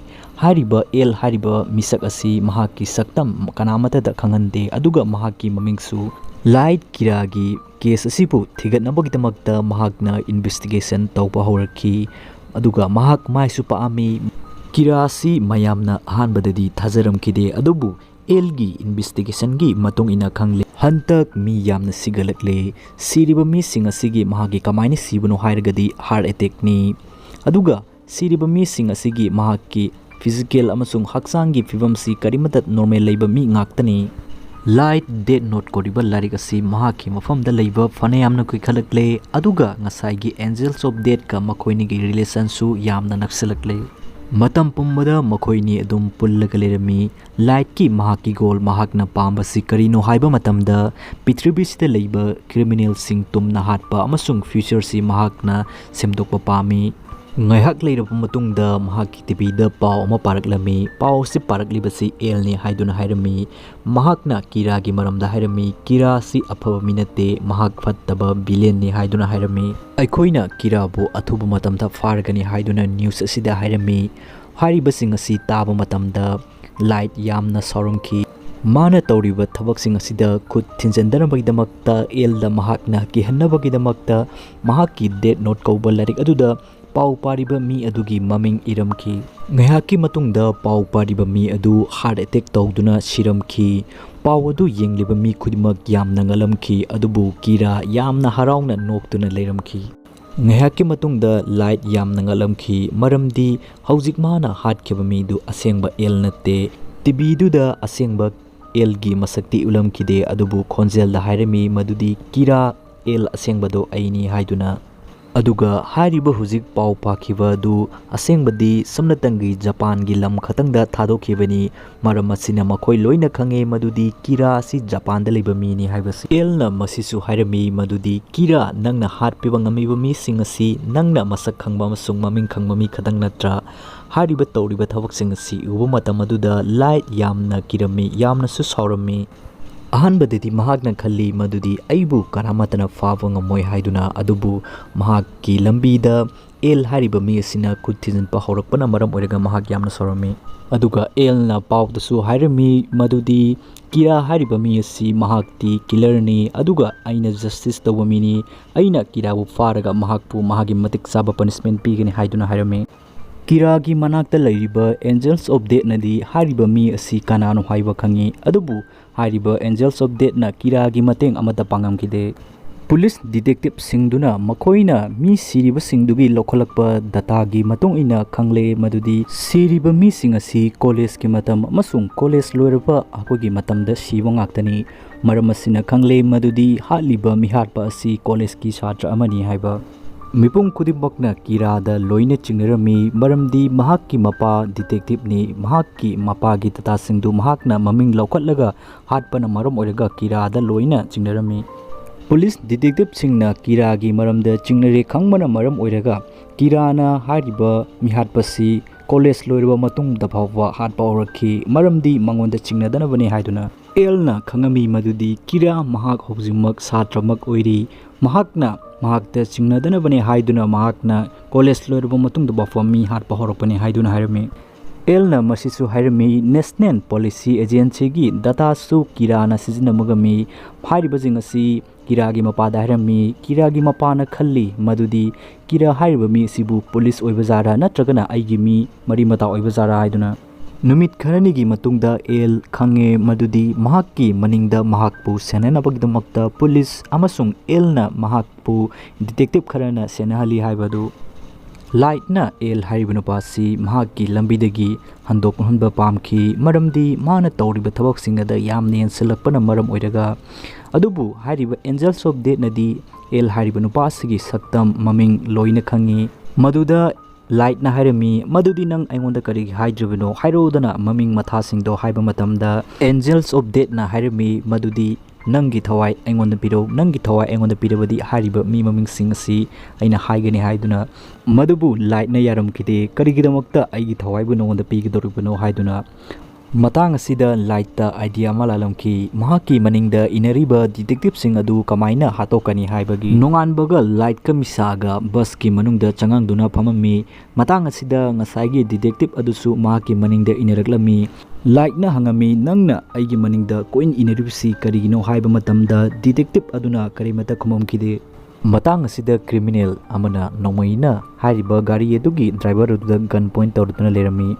ꯍꯥꯏꯔꯤꯕ ꯑꯦꯜ ꯍꯥꯏꯔꯤꯕ ꯃꯤꯁꯛ ꯑꯁꯤ ꯃꯍꯥꯛꯀꯤ ꯁꯛꯇꯝ ꯀꯅꯥꯃꯠꯇꯗ ꯈꯪꯍꯟꯗꯦ, ꯑꯗꯨꯒ ꯃꯍꯥꯛꯀꯤ ꯃꯃꯤꯡꯁꯨ ꯂꯥꯏꯠ ꯀꯤꯔꯥꯒꯤ case ꯑꯁꯤꯕꯨ ꯊꯤꯒꯠꯅꯕꯒꯤꯗꯃꯛꯇ ꯃꯍꯥꯛꯅ investigation ꯇꯧꯕ ꯍꯧꯔꯛꯈꯤ꯫ ꯑꯗꯨꯒ ꯃꯍꯥꯛ ꯃꯥꯏꯁꯨ ꯄꯥꯛꯑꯝꯃꯤ꯫ ꯀꯤꯔꯥ ꯑꯁꯤ ꯃꯌꯥꯝꯅ ꯑꯍꯥꯟꯕꯗꯗꯤ ꯊꯥꯖꯔꯝꯈꯤꯗꯦ, ꯑꯗꯨꯕꯨ ꯑꯦꯜꯒꯤ investigationꯒꯤ ꯃꯇꯨꯡ ꯏꯟꯅ ꯈꯪꯂꯦ꯫ ꯍꯟꯇꯛ ꯃꯤ ꯌꯥꯝꯅ ꯁꯤꯒꯠꯂꯛꯂꯦ꯫ ꯁꯤꯔꯤꯕ ꯃꯤꯁꯤꯡ ꯑꯁꯤꯒꯤ ꯃꯍꯥꯛꯀꯤ ꯀꯃꯥꯏꯅ ꯁꯤꯕꯅꯣ ꯍꯥꯏꯔꯒꯗꯤ heart attackꯅꯤ꯫ ꯑꯗꯨꯒ ꯁꯤꯔꯤꯕ ꯃꯤꯁꯤꯡ ꯑꯁꯤꯒꯤ ꯃꯍꯥꯛꯀꯤ physical ꯑꯃꯁꯨꯡ ꯍꯛꯆꯥꯡꯒꯤ ꯐꯤꯕꯝꯁꯤ ꯀꯔꯤꯃꯠꯇ normal ꯂꯩꯕ ꯃꯤ ꯉꯥꯛꯇꯅꯤ꯫ ꯂꯥꯏꯠ ꯗꯦꯠ ꯅꯣꯠ ꯀꯧꯔꯤꯕ ꯂꯥꯏꯔꯤꯛ ꯑꯁꯤ ꯃꯍꯥꯛꯀꯤ ꯃꯐꯝꯗ ꯂꯩꯕ ꯐꯅꯌꯥꯝꯅ ꯀꯨꯏꯈꯠꯂꯛꯂꯦ, ꯑꯗꯨꯒ ꯉꯁꯥꯏꯒꯤ Angels of Deathꯀ ꯃꯈꯣꯏꯅꯤꯒꯤ relationꯁꯨ ꯌꯥꯝꯅ ꯅꯛꯁꯤꯜꯂꯛꯂꯦ꯫ ꯃꯇꯝ ꯄꯨꯝꯕꯗ ꯃꯈꯣꯏꯅꯤ ꯑꯗꯨꯝ ꯄꯨꯜꯂꯒ ꯂꯩꯔꯝꯃꯤ꯫ ꯂꯥꯏꯠꯀꯤ ꯃꯍꯥꯛꯀꯤ goal, ꯃꯍꯥꯛꯅ ꯄꯥꯝꯕꯁꯤ ꯀꯔꯤꯅꯣ ꯍꯥꯏꯕ ꯃꯇꯝꯗ, ꯄ꯭ꯔꯤꯊꯤꯕꯤꯁꯤꯗ ꯂꯩꯕ criminalꯁꯤꯡ ꯇꯨꯝꯅ ꯍꯥꯠꯄ ꯑꯃꯁꯨꯡ futureꯁꯤ ꯃꯍꯥꯛꯅ ꯁꯦꯝꯗꯣꯛꯄ ꯄꯥꯝꯃꯤ꯫ ꯉꯥꯏꯍꯥꯛ ꯂꯩꯔꯕ ꯃꯇꯨꯡꯗ ꯃꯍꯥꯛꯀꯤ TVꯗ ꯄꯥꯎ ꯑꯃ ꯄꯥꯔꯛꯂꯝꯃꯤ꯫ ꯄꯥꯎ ꯑꯁꯤ ꯄꯥꯔꯛꯂꯤꯕꯁꯤ ꯑꯦꯜꯅꯤ ꯍꯥꯏꯗꯨꯅ ꯍꯥꯏꯔꯝꯃꯤ꯫ ꯃꯍꯥꯛꯅ ꯀꯤꯔꯥꯒꯤ ꯃꯔꯝꯗ ꯍꯥꯏꯔꯝꯃꯤ, "ꯀꯤꯔꯥ ꯑꯁꯤ ꯑꯐꯕ ꯃꯤ ꯅꯠꯇꯦ, ꯃꯍꯥꯛ ꯐꯠꯇꯕ villainꯅꯤ" ꯍꯥꯏꯗꯨꯅ ꯍꯥꯏꯔꯝꯃꯤ꯫ "ꯑꯩꯈꯣꯏꯅ ꯀꯤꯔꯥꯕꯨ ꯑꯊꯨꯕ ꯃꯇꯝꯗ ꯐꯥꯔꯒꯅꯤ" ꯍꯥꯏꯗꯨꯅ news ꯑꯁꯤꯗ ꯍꯥꯏꯔꯝꯃꯤ꯫ ꯍꯥꯏꯔꯤꯕꯁꯤꯡ ꯑꯁꯤ ꯇꯥꯕ ꯃꯇꯝꯗ ꯂꯥꯏꯠ ꯌꯥꯝꯅ ꯁꯥꯎꯔꯝꯈꯤ꯫ ꯃꯥꯅ ꯇꯧꯔꯤꯕ ꯊꯕꯛꯁꯤꯡ ꯑꯁꯤꯗ ꯈꯨꯠ ꯊꯤꯟꯖꯤꯟꯗꯅꯕꯒꯤꯗꯃꯛꯇ ꯑꯦꯜꯗ ꯃꯍꯥꯛꯅ ꯀꯤꯍꯟꯅꯕꯒꯤꯗꯃꯛꯇ ꯃꯍꯥꯛꯀꯤ ꯗꯦꯠ ꯅꯣꯠ ꯀꯧꯕ ꯂꯥꯏꯔꯤꯛ ꯑꯗꯨꯗ ꯄꯥꯎ ꯄꯥꯔꯤꯕ ꯃꯤ ꯑꯗꯨꯒꯤ ꯃꯃꯤꯡ ꯏꯔꯝꯈꯤ꯫ ꯉꯥꯏꯍꯥꯛꯀꯤ ꯃꯇꯨꯡꯗ ꯄꯥꯎ ꯄꯥꯔꯤꯕ ꯃꯤ ꯑꯗꯨ heart attack ꯇꯧꯗꯨꯅ ꯁꯤꯔꯝꯈꯤ꯫ ꯄꯥꯎ ꯑꯗꯨ ꯌꯦꯡꯂꯤꯕ ꯃꯤ ꯈꯨꯗꯤꯡꯃꯛ ꯌꯥꯝꯅ ꯉꯛꯂꯝꯈꯤ, ꯑꯗꯨꯕꯨ ꯀꯤꯔꯥ ꯌꯥꯝꯅ ꯍꯔꯥꯎꯅ ꯅꯣꯛꯇꯨꯅ ꯂꯩꯔꯝꯈꯤ꯫ ꯉꯥꯏꯍꯥꯛꯀꯤ ꯃꯇꯨꯡꯗ ꯂꯥꯏꯠ ꯌꯥꯝꯅ ꯉꯛꯂꯝꯈꯤ, ꯃꯔꯝꯗꯤ ꯍꯧꯖꯤꯛ ꯃꯥꯅ ꯍꯥꯠꯈꯤꯕ ꯃꯤꯗꯨ ꯑꯁꯦꯡꯕ ꯑꯦꯜ ꯅꯠꯇꯦ꯫ TVꯗꯨꯗ ꯑꯁꯦꯡꯕ ꯑꯦꯜꯒꯤ ꯃꯁꯛꯇꯤ ꯎꯠꯂꯝꯈꯤꯗꯦ, ꯑꯗꯨꯕꯨ ꯈꯣꯟꯖꯦꯜꯗ ꯍꯥꯏꯔꯝꯃꯤ ꯃꯗꯨꯗꯤ ꯀꯤꯔꯥ, ꯑꯦꯜ ꯑꯁꯦꯡꯕꯗꯣ ꯑꯩꯅꯤ ꯍꯥꯏꯗꯨꯅ꯫ ꯑꯗꯨꯒ ꯍꯥꯏꯔꯤꯕ ꯍꯧꯖꯤꯛ ꯄꯥꯎ ꯄꯥꯈꯤꯕ ꯑꯗꯨ ꯑꯁꯦꯡꯕꯗꯤ ꯁꯝꯅꯇꯪꯒꯤ ꯖꯄꯥꯟꯒꯤ ꯂꯝ ꯈꯛꯇꯪꯗ ꯊꯥꯗꯣꯛꯈꯤꯕꯅꯤ꯫ ꯃꯔꯝ ꯑꯁꯤꯅ ꯃꯈꯣꯏ ꯂꯣꯏꯅ ꯈꯪꯉꯦ ꯃꯗꯨꯗꯤ ꯀꯤꯔꯥ ꯑꯁꯤ ꯖꯄꯥꯟꯗ ꯂꯩꯕ ꯃꯤꯅꯤ ꯍꯥꯏꯕꯁꯤ꯫ ꯑꯦꯜꯅ ꯃꯁꯤꯁꯨ ꯍꯥꯏꯔꯝꯃꯤ ꯃꯗꯨꯗꯤ ꯀꯤꯔꯥ, ꯅꯪꯅ ꯍꯥꯠꯄꯤꯕ ꯉꯝꯃꯤꯕ ꯃꯤꯁꯤꯡ ꯑꯁꯤ ꯅꯪꯅ ꯃꯁꯛ ꯈꯪꯕ ꯑꯃꯁꯨꯡ ꯃꯃꯤꯡ ꯈꯪꯕ ꯃꯤ ꯈꯛꯇꯪ ꯅꯠꯇ꯭ꯔꯥ? ꯍꯥꯏꯔꯤꯕ ꯇꯧꯔꯤꯕ ꯊꯕꯛꯁꯤꯡ ꯑꯁꯤ ꯎꯕ ꯃꯇꯝ ꯑꯗꯨꯗ ꯂꯥꯏꯠ ꯌꯥꯝꯅ ꯀꯤꯔꯝꯃꯤ, ꯌꯥꯝꯅꯁꯨ ꯁꯥꯎꯔꯝꯃꯤ꯫ ꯑꯍꯥꯟꯕꯗꯗꯤ ꯃꯍꯥꯛꯅ ꯈꯜꯂꯤ ꯃꯗꯨꯗꯤ ꯑꯩꯕꯨ ꯀꯅꯥꯃꯠꯇꯅ ꯐꯥꯕ ꯉꯝꯃꯣꯏ ꯍꯥꯏꯗꯨꯅ, ꯑꯗꯨꯕꯨ ꯃꯍꯥꯛꯀꯤ ꯂꯝꯕꯤꯗ ꯑꯦꯜ ꯍꯥꯏꯔꯤꯕ ꯃꯤ ꯑꯁꯤꯅ ꯈꯨꯠ ꯊꯤꯟꯖꯤꯟꯕ ꯍꯧꯔꯛꯄꯅ ꯃꯔꯝ ꯑꯣꯏꯔꯒ ꯃꯍꯥꯛ ꯌꯥꯝꯅ ꯁꯥꯎꯔꯝꯃꯤ꯫ ꯑꯗꯨꯒ ꯑꯦꯜꯅ ꯄꯥꯎꯗꯁꯨ ꯍꯥꯏꯔꯝꯃꯤ ꯃꯗꯨꯗꯤ ꯀꯤꯔꯥ ꯍꯥꯏꯔꯤꯕ ꯃꯤ ꯑꯁꯤ ꯃꯍꯥꯛꯇꯤ ꯀꯤꯂꯔꯅꯤ, ꯑꯗꯨꯒ ꯑꯩꯅ ꯖꯁꯇꯤꯁ ꯇꯧꯕ ꯃꯤꯅꯤ, ꯑꯩꯅ ꯀꯤꯔꯥꯕꯨ ꯐꯥꯔꯒ ꯃꯍꯥꯛꯄꯨ ꯃꯍꯥꯛꯀꯤ ꯃꯇꯤꯛ ꯆꯥꯕ ꯄꯅꯤꯁꯃꯦꯟ ꯄꯤꯒꯅꯤ ꯍꯥꯏꯗꯨꯅ ꯍꯥꯏꯔꯝꯃꯤ꯫ ꯀꯤꯔꯥꯒꯤ ꯃꯅꯥꯛꯇ ꯂꯩꯔꯤꯕ ꯑꯦꯟꯖꯦꯜꯁ ꯑꯣꯐ ꯗꯦꯠꯅꯗꯤ ꯍꯥꯏꯔꯤꯕ ꯃꯤ ꯑꯁꯤ ꯀꯅꯥꯅꯣ ꯍꯥꯏꯕ ꯈꯪꯉꯤ, ꯑꯗꯨꯕꯨ ꯍꯥꯏꯔꯤꯕ ꯑꯦꯟꯖꯦꯜꯁ ꯑꯣꯐ ꯗꯦꯠꯅ ꯀꯤꯔꯥꯒꯤ ꯃꯇꯦꯡ ꯑꯃꯠꯇ ꯄꯥꯡꯉꯝꯈꯤꯗꯦ꯫ ꯄꯨꯂꯤꯁ ꯗꯤꯇꯦꯛꯇꯤꯚꯁꯤꯡꯗꯨꯅ ꯃꯈꯣꯏꯅ ꯃꯤ ꯁꯤꯔꯤꯕꯁꯤꯡꯗꯨꯒꯤ ꯂꯧꯈꯠꯂꯛꯄ ꯗꯇꯥꯒꯤ ꯃꯇꯨꯡ ꯏꯟꯅ ꯈꯪꯂꯦ ꯃꯗꯨꯗꯤ ꯁꯤꯔꯤꯕ ꯃꯤꯁꯤꯡ ꯑꯁꯤ ꯀꯣꯂꯦꯖꯀꯤ ꯃꯇꯝ ꯑꯃꯁꯨꯡ ꯀꯣꯂꯦꯖ ꯂꯣꯏꯔꯕ ꯑꯩꯈꯣꯏꯒꯤ ꯃꯇꯝꯗ ꯁꯤꯕ ꯉꯥꯛꯇꯅꯤ꯫ ꯃꯔꯝ ꯑꯁꯤꯅ ꯈꯪꯂꯦ ꯃꯗꯨꯗꯤ ꯍꯥꯠꯂꯤꯕ ꯃꯤꯍꯥꯠꯄ ꯑꯁꯤ ꯀꯣꯂꯦꯖꯀꯤ ꯁꯥꯇ꯭ꯔ ꯑꯃꯅꯤ ꯍꯥꯏꯕ꯫ ꯃꯤꯄꯨꯝ ꯈꯨꯗꯤꯡꯃꯛꯅ ꯀꯤꯔꯥꯗ ꯂꯣꯏꯅ ꯆꯤꯡꯅꯔꯝꯃꯤ, ꯃꯔꯝꯗꯤ ꯃꯍꯥꯛꯀꯤ ꯃꯄꯥ ꯗꯤꯇꯦꯛꯇꯤꯚꯅꯤ꯫ ꯃꯍꯥꯛꯀꯤ ꯃꯄꯥꯒꯤ ꯗꯇꯥꯁꯤꯡꯗꯨ ꯃꯍꯥꯛꯅ ꯃꯃꯤꯡ ꯂꯧꯈꯠꯂꯒ ꯍꯥꯠꯄꯅ ꯃꯔꯝ ꯑꯣꯏꯔꯒ ꯀꯤꯔꯥꯗ ꯂꯣꯏꯅ ꯆꯤꯡꯅꯔꯝꯃꯤ꯫ ꯄꯨꯂꯤꯁ ꯗꯤꯇꯦꯛꯇꯤꯚꯁꯤꯡꯅ ꯀꯤꯔꯥꯒꯤ ꯃꯔꯝꯗ ꯆꯤꯡꯅꯔꯦ ꯈꯪꯕꯅ ꯃꯔꯝ ꯑꯣꯏꯔꯒ ꯀꯤꯔꯥꯅ ꯍꯥꯏꯔꯤꯕ ꯃꯤꯍꯥꯠꯄꯁꯤ ꯀꯣꯂꯦꯖ ꯂꯣꯏꯔꯕ ꯃꯇꯨꯡꯗ ꯐꯥꯎꯕ ꯍꯥꯠꯄ ꯍꯧꯔꯛꯈꯤ, ꯃꯔꯝꯗꯤ ꯃꯉꯣꯟꯗ ꯆꯤꯡꯅꯗꯅꯕꯅꯤ ꯍꯥꯏꯗꯨꯅ꯫ ꯑꯦꯜꯅ ꯈꯪꯉꯝꯃꯤ ꯃꯗꯨꯗꯤ ꯀꯤꯔꯥ ꯃꯍꯥꯛ ꯍꯧꯖꯤꯛꯃꯛ ꯁꯥꯇ꯭ꯔꯃꯛ ꯑꯣꯏꯔꯤ꯫ ꯃꯍꯥꯛꯅ ꯃꯍꯥꯛꯇ ꯆꯤꯡꯅꯗꯅꯕꯅꯤ ꯍꯥꯏꯗꯨꯅ ꯃꯍꯥꯛꯅ ꯀꯣꯂꯦꯖ ꯂꯣꯏꯔꯕ ꯃꯇꯨꯡꯗ ꯐꯥꯎꯕ ꯃꯤ ꯍꯥꯠꯄ ꯍꯧꯔꯛꯄꯅꯤ ꯍꯥꯏꯗꯨꯅ ꯍꯥꯏꯔꯝꯃꯤ꯫ ꯑꯦꯜꯅ ꯃꯁꯤꯁꯨ ꯍꯥꯏꯔꯝꯃꯤ, ꯅꯦꯁꯅꯦꯜ ꯄꯣꯂꯤꯁꯤ ꯑꯦꯖꯦꯟꯁꯤꯒꯤ ꯗꯇꯥꯁꯨ ꯀꯤꯔꯥꯅ ꯁꯤꯖꯤꯟꯅꯕ ꯉꯝꯃꯤ꯫ ꯍꯥꯏꯔꯤꯕꯁꯤꯡ ꯑꯁꯤ ꯀꯤꯔꯥꯒꯤ ꯃꯄꯥꯗ ꯍꯥꯏꯔꯝꯃꯤ꯫ ꯀꯤꯔꯥꯒꯤ ꯃꯄꯥꯅ ꯈꯜꯂꯤ ꯃꯗꯨꯗꯤ ꯀꯤꯔꯥ ꯍꯥꯏꯔꯤꯕ ꯃꯤ ꯑꯁꯤꯕꯨ ꯄꯨꯂꯤꯁ ꯑꯣꯏꯕ ꯖꯥꯔꯥ ꯅꯠꯇ꯭ꯔꯒꯅ ꯑꯩꯒꯤ ꯃꯤ ꯃꯔꯤ ꯃꯇꯥ ꯑꯣꯏꯕ ꯖꯥꯔꯥ ꯍꯥꯏꯗꯨꯅ꯫ ꯅꯨꯃꯤꯠ ꯈꯔꯅꯤꯒꯤ ꯃꯇꯨꯡꯗ ꯑꯦꯜ ꯈꯪꯉꯦ ꯃꯗꯨꯗꯤ ꯃꯍꯥꯛꯀꯤ ꯃꯅꯤꯡꯗ ꯃꯍꯥꯛꯄꯨ ꯁꯦꯟꯅꯅꯕꯒꯤꯗꯃꯛꯇ ꯄꯨꯂꯤꯁ ꯑꯃꯁꯨꯡ ꯑꯦꯜꯅ ꯃꯍꯥꯛꯄꯨ ꯗꯤꯇꯦꯛꯇꯤꯚ ꯈꯔꯅ ꯁꯦꯟꯅꯍꯜꯂꯤ ꯍꯥꯏꯕꯗꯨ꯫ ꯂꯥꯏꯠꯅ ꯑꯦꯜ ꯍꯥꯏꯔꯤꯕ ꯅꯨꯄꯥꯁꯤ ꯃꯍꯥꯛꯀꯤ ꯂꯝꯕꯤꯗꯒꯤ ꯍꯟꯗꯣꯛꯍꯟꯕ ꯄꯥꯝꯈꯤ, ꯃꯔꯝꯗꯤ ꯃꯥꯅ ꯇꯧꯔꯤꯕ ꯊꯕꯛꯁꯤꯡ ꯑꯗ ꯌꯥꯝꯅ ꯍꯦꯟꯁꯤꯜꯂꯛꯄꯅ ꯃꯔꯝ ꯑꯣꯏꯔꯒ꯫ ꯑꯗꯨꯕꯨ ꯍꯥꯏꯔꯤꯕ Angels of Deathꯅꯗꯤ ꯑꯦꯜ ꯍꯥꯏꯔꯤꯕ ꯅꯨꯄꯥ ꯑꯁꯤꯒꯤ ꯁꯛꯇꯝ ꯃꯃꯤꯡ ꯂꯣꯏꯅ ꯈꯪꯉꯤ꯫ ꯃꯗꯨꯗ ꯂꯥꯏꯠꯅ ꯍꯥꯏꯔꯝꯃꯤ, "ꯃꯗꯨꯗꯤ ꯅꯪ ꯑꯩꯉꯣꯟꯗ ꯀꯔꯤꯒꯤ ꯍꯥꯏꯗ꯭ꯔꯤꯕꯅꯣ?" ꯍꯥꯏꯔꯛꯎꯗꯅ ꯃꯃꯤꯡ ꯃꯊꯥꯁꯤꯡꯗꯣ ꯍꯥꯏꯕ ꯃꯇꯝꯗ, Angels of Deathꯅ ꯍꯥꯏꯔꯝꯃꯤ, "ꯃꯗꯨꯗꯤ ꯅꯪꯒꯤ ꯊꯋꯥꯏ ꯑꯩꯉꯣꯟꯗ ꯄꯤꯔꯧ, ꯅꯪꯒꯤ ꯊꯋꯥꯏ ꯑꯩꯉꯣꯟꯗ ꯄꯤꯔꯕꯗꯤ ꯍꯥꯏꯔꯤꯕ ꯃꯤ ꯃꯃꯤꯡꯁꯤꯡ ꯑꯁꯤ ꯑꯩꯅ ꯍꯥꯏꯒꯅꯤ" ꯍꯥꯏꯗꯨꯅ꯫ ꯃꯗꯨꯕꯨ ꯂꯥꯏꯠꯅ ꯌꯥꯔꯝꯈꯤꯗꯦ꯫ "ꯀꯔꯤꯒꯤꯗꯃꯛꯇ ꯑꯩꯒꯤ ꯊꯋꯥꯏꯕꯨ ꯅꯉꯣꯟꯗ ꯄꯤꯒꯗꯧꯔꯤꯕꯅꯣ?" ꯍꯥꯏꯗꯨꯅ꯫ ꯃꯇꯥꯡ ꯑꯁꯤꯗ ꯂꯥꯏꯠꯇ ꯑꯥꯏꯗꯤꯌꯥ ꯑꯃ ꯂꯥꯛꯂꯝꯈꯤ꯫ ꯃꯍꯥꯛꯀꯤ ꯃꯅꯤꯡꯗ ꯏꯟꯅꯔꯤꯕ ꯗꯤꯇꯦꯛꯇꯤꯞꯁꯤꯡ ꯑꯗꯨ ꯀꯃꯥꯏꯅ ꯍꯥꯠꯇꯣꯛꯀꯅꯤ ꯍꯥꯏꯕꯒꯤ꯫ ꯅꯣꯡꯉꯥꯟꯕꯒ ꯂꯥꯏꯠꯀ ꯃꯤꯁꯥꯒ ꯕꯁꯀꯤ ꯃꯅꯨꯡꯗ ꯆꯪꯉꯥꯡꯗꯨꯅ ꯐꯝꯃꯝꯃꯤ꯫ ꯃꯇꯥꯡ ꯑꯁꯤꯗ ꯉꯁꯥꯏꯒꯤ ꯗꯤꯇꯦꯛꯇꯤꯞ ꯑꯗꯨꯁꯨ ꯃꯍꯥꯛꯀꯤ ꯃꯅꯤꯡꯗ ꯏꯟꯅꯔꯛꯂꯝꯃꯤ꯫ ꯂꯥꯏꯠꯅ ꯍꯪꯉꯝꯃꯤ, "ꯅꯪꯅ ꯑꯩꯒꯤ ꯃꯅꯤꯡꯗ ꯀꯣꯏꯟ ꯏꯟꯅꯔꯤꯕꯁꯤ ꯀꯔꯤꯒꯤꯅꯣ?" ꯍꯥꯏꯕ ꯃꯇꯝꯗ ꯗꯤꯇꯦꯛꯇꯤꯞ ꯑꯗꯨꯅ ꯀꯔꯤꯃꯠꯇ ꯈꯨꯝꯃꯝꯈꯤꯗꯦ꯫ ꯃꯇꯥꯡ ꯑꯁꯤꯗ ꯀ꯭ꯔꯤꯃꯤꯅꯦꯜ ꯑꯃꯅ ꯅꯣꯡꯃꯩꯅ ꯍꯥꯏꯔꯤꯕ ꯒꯥꯔꯤ ꯑꯗꯨꯒꯤ ꯗ꯭ꯔꯥꯏꯚꯔ ꯑꯗꯨꯗ ꯒꯟ ꯄꯣꯏꯟ ꯇꯧꯔꯗꯨꯅ ꯂꯩꯔꯝꯃꯤ꯫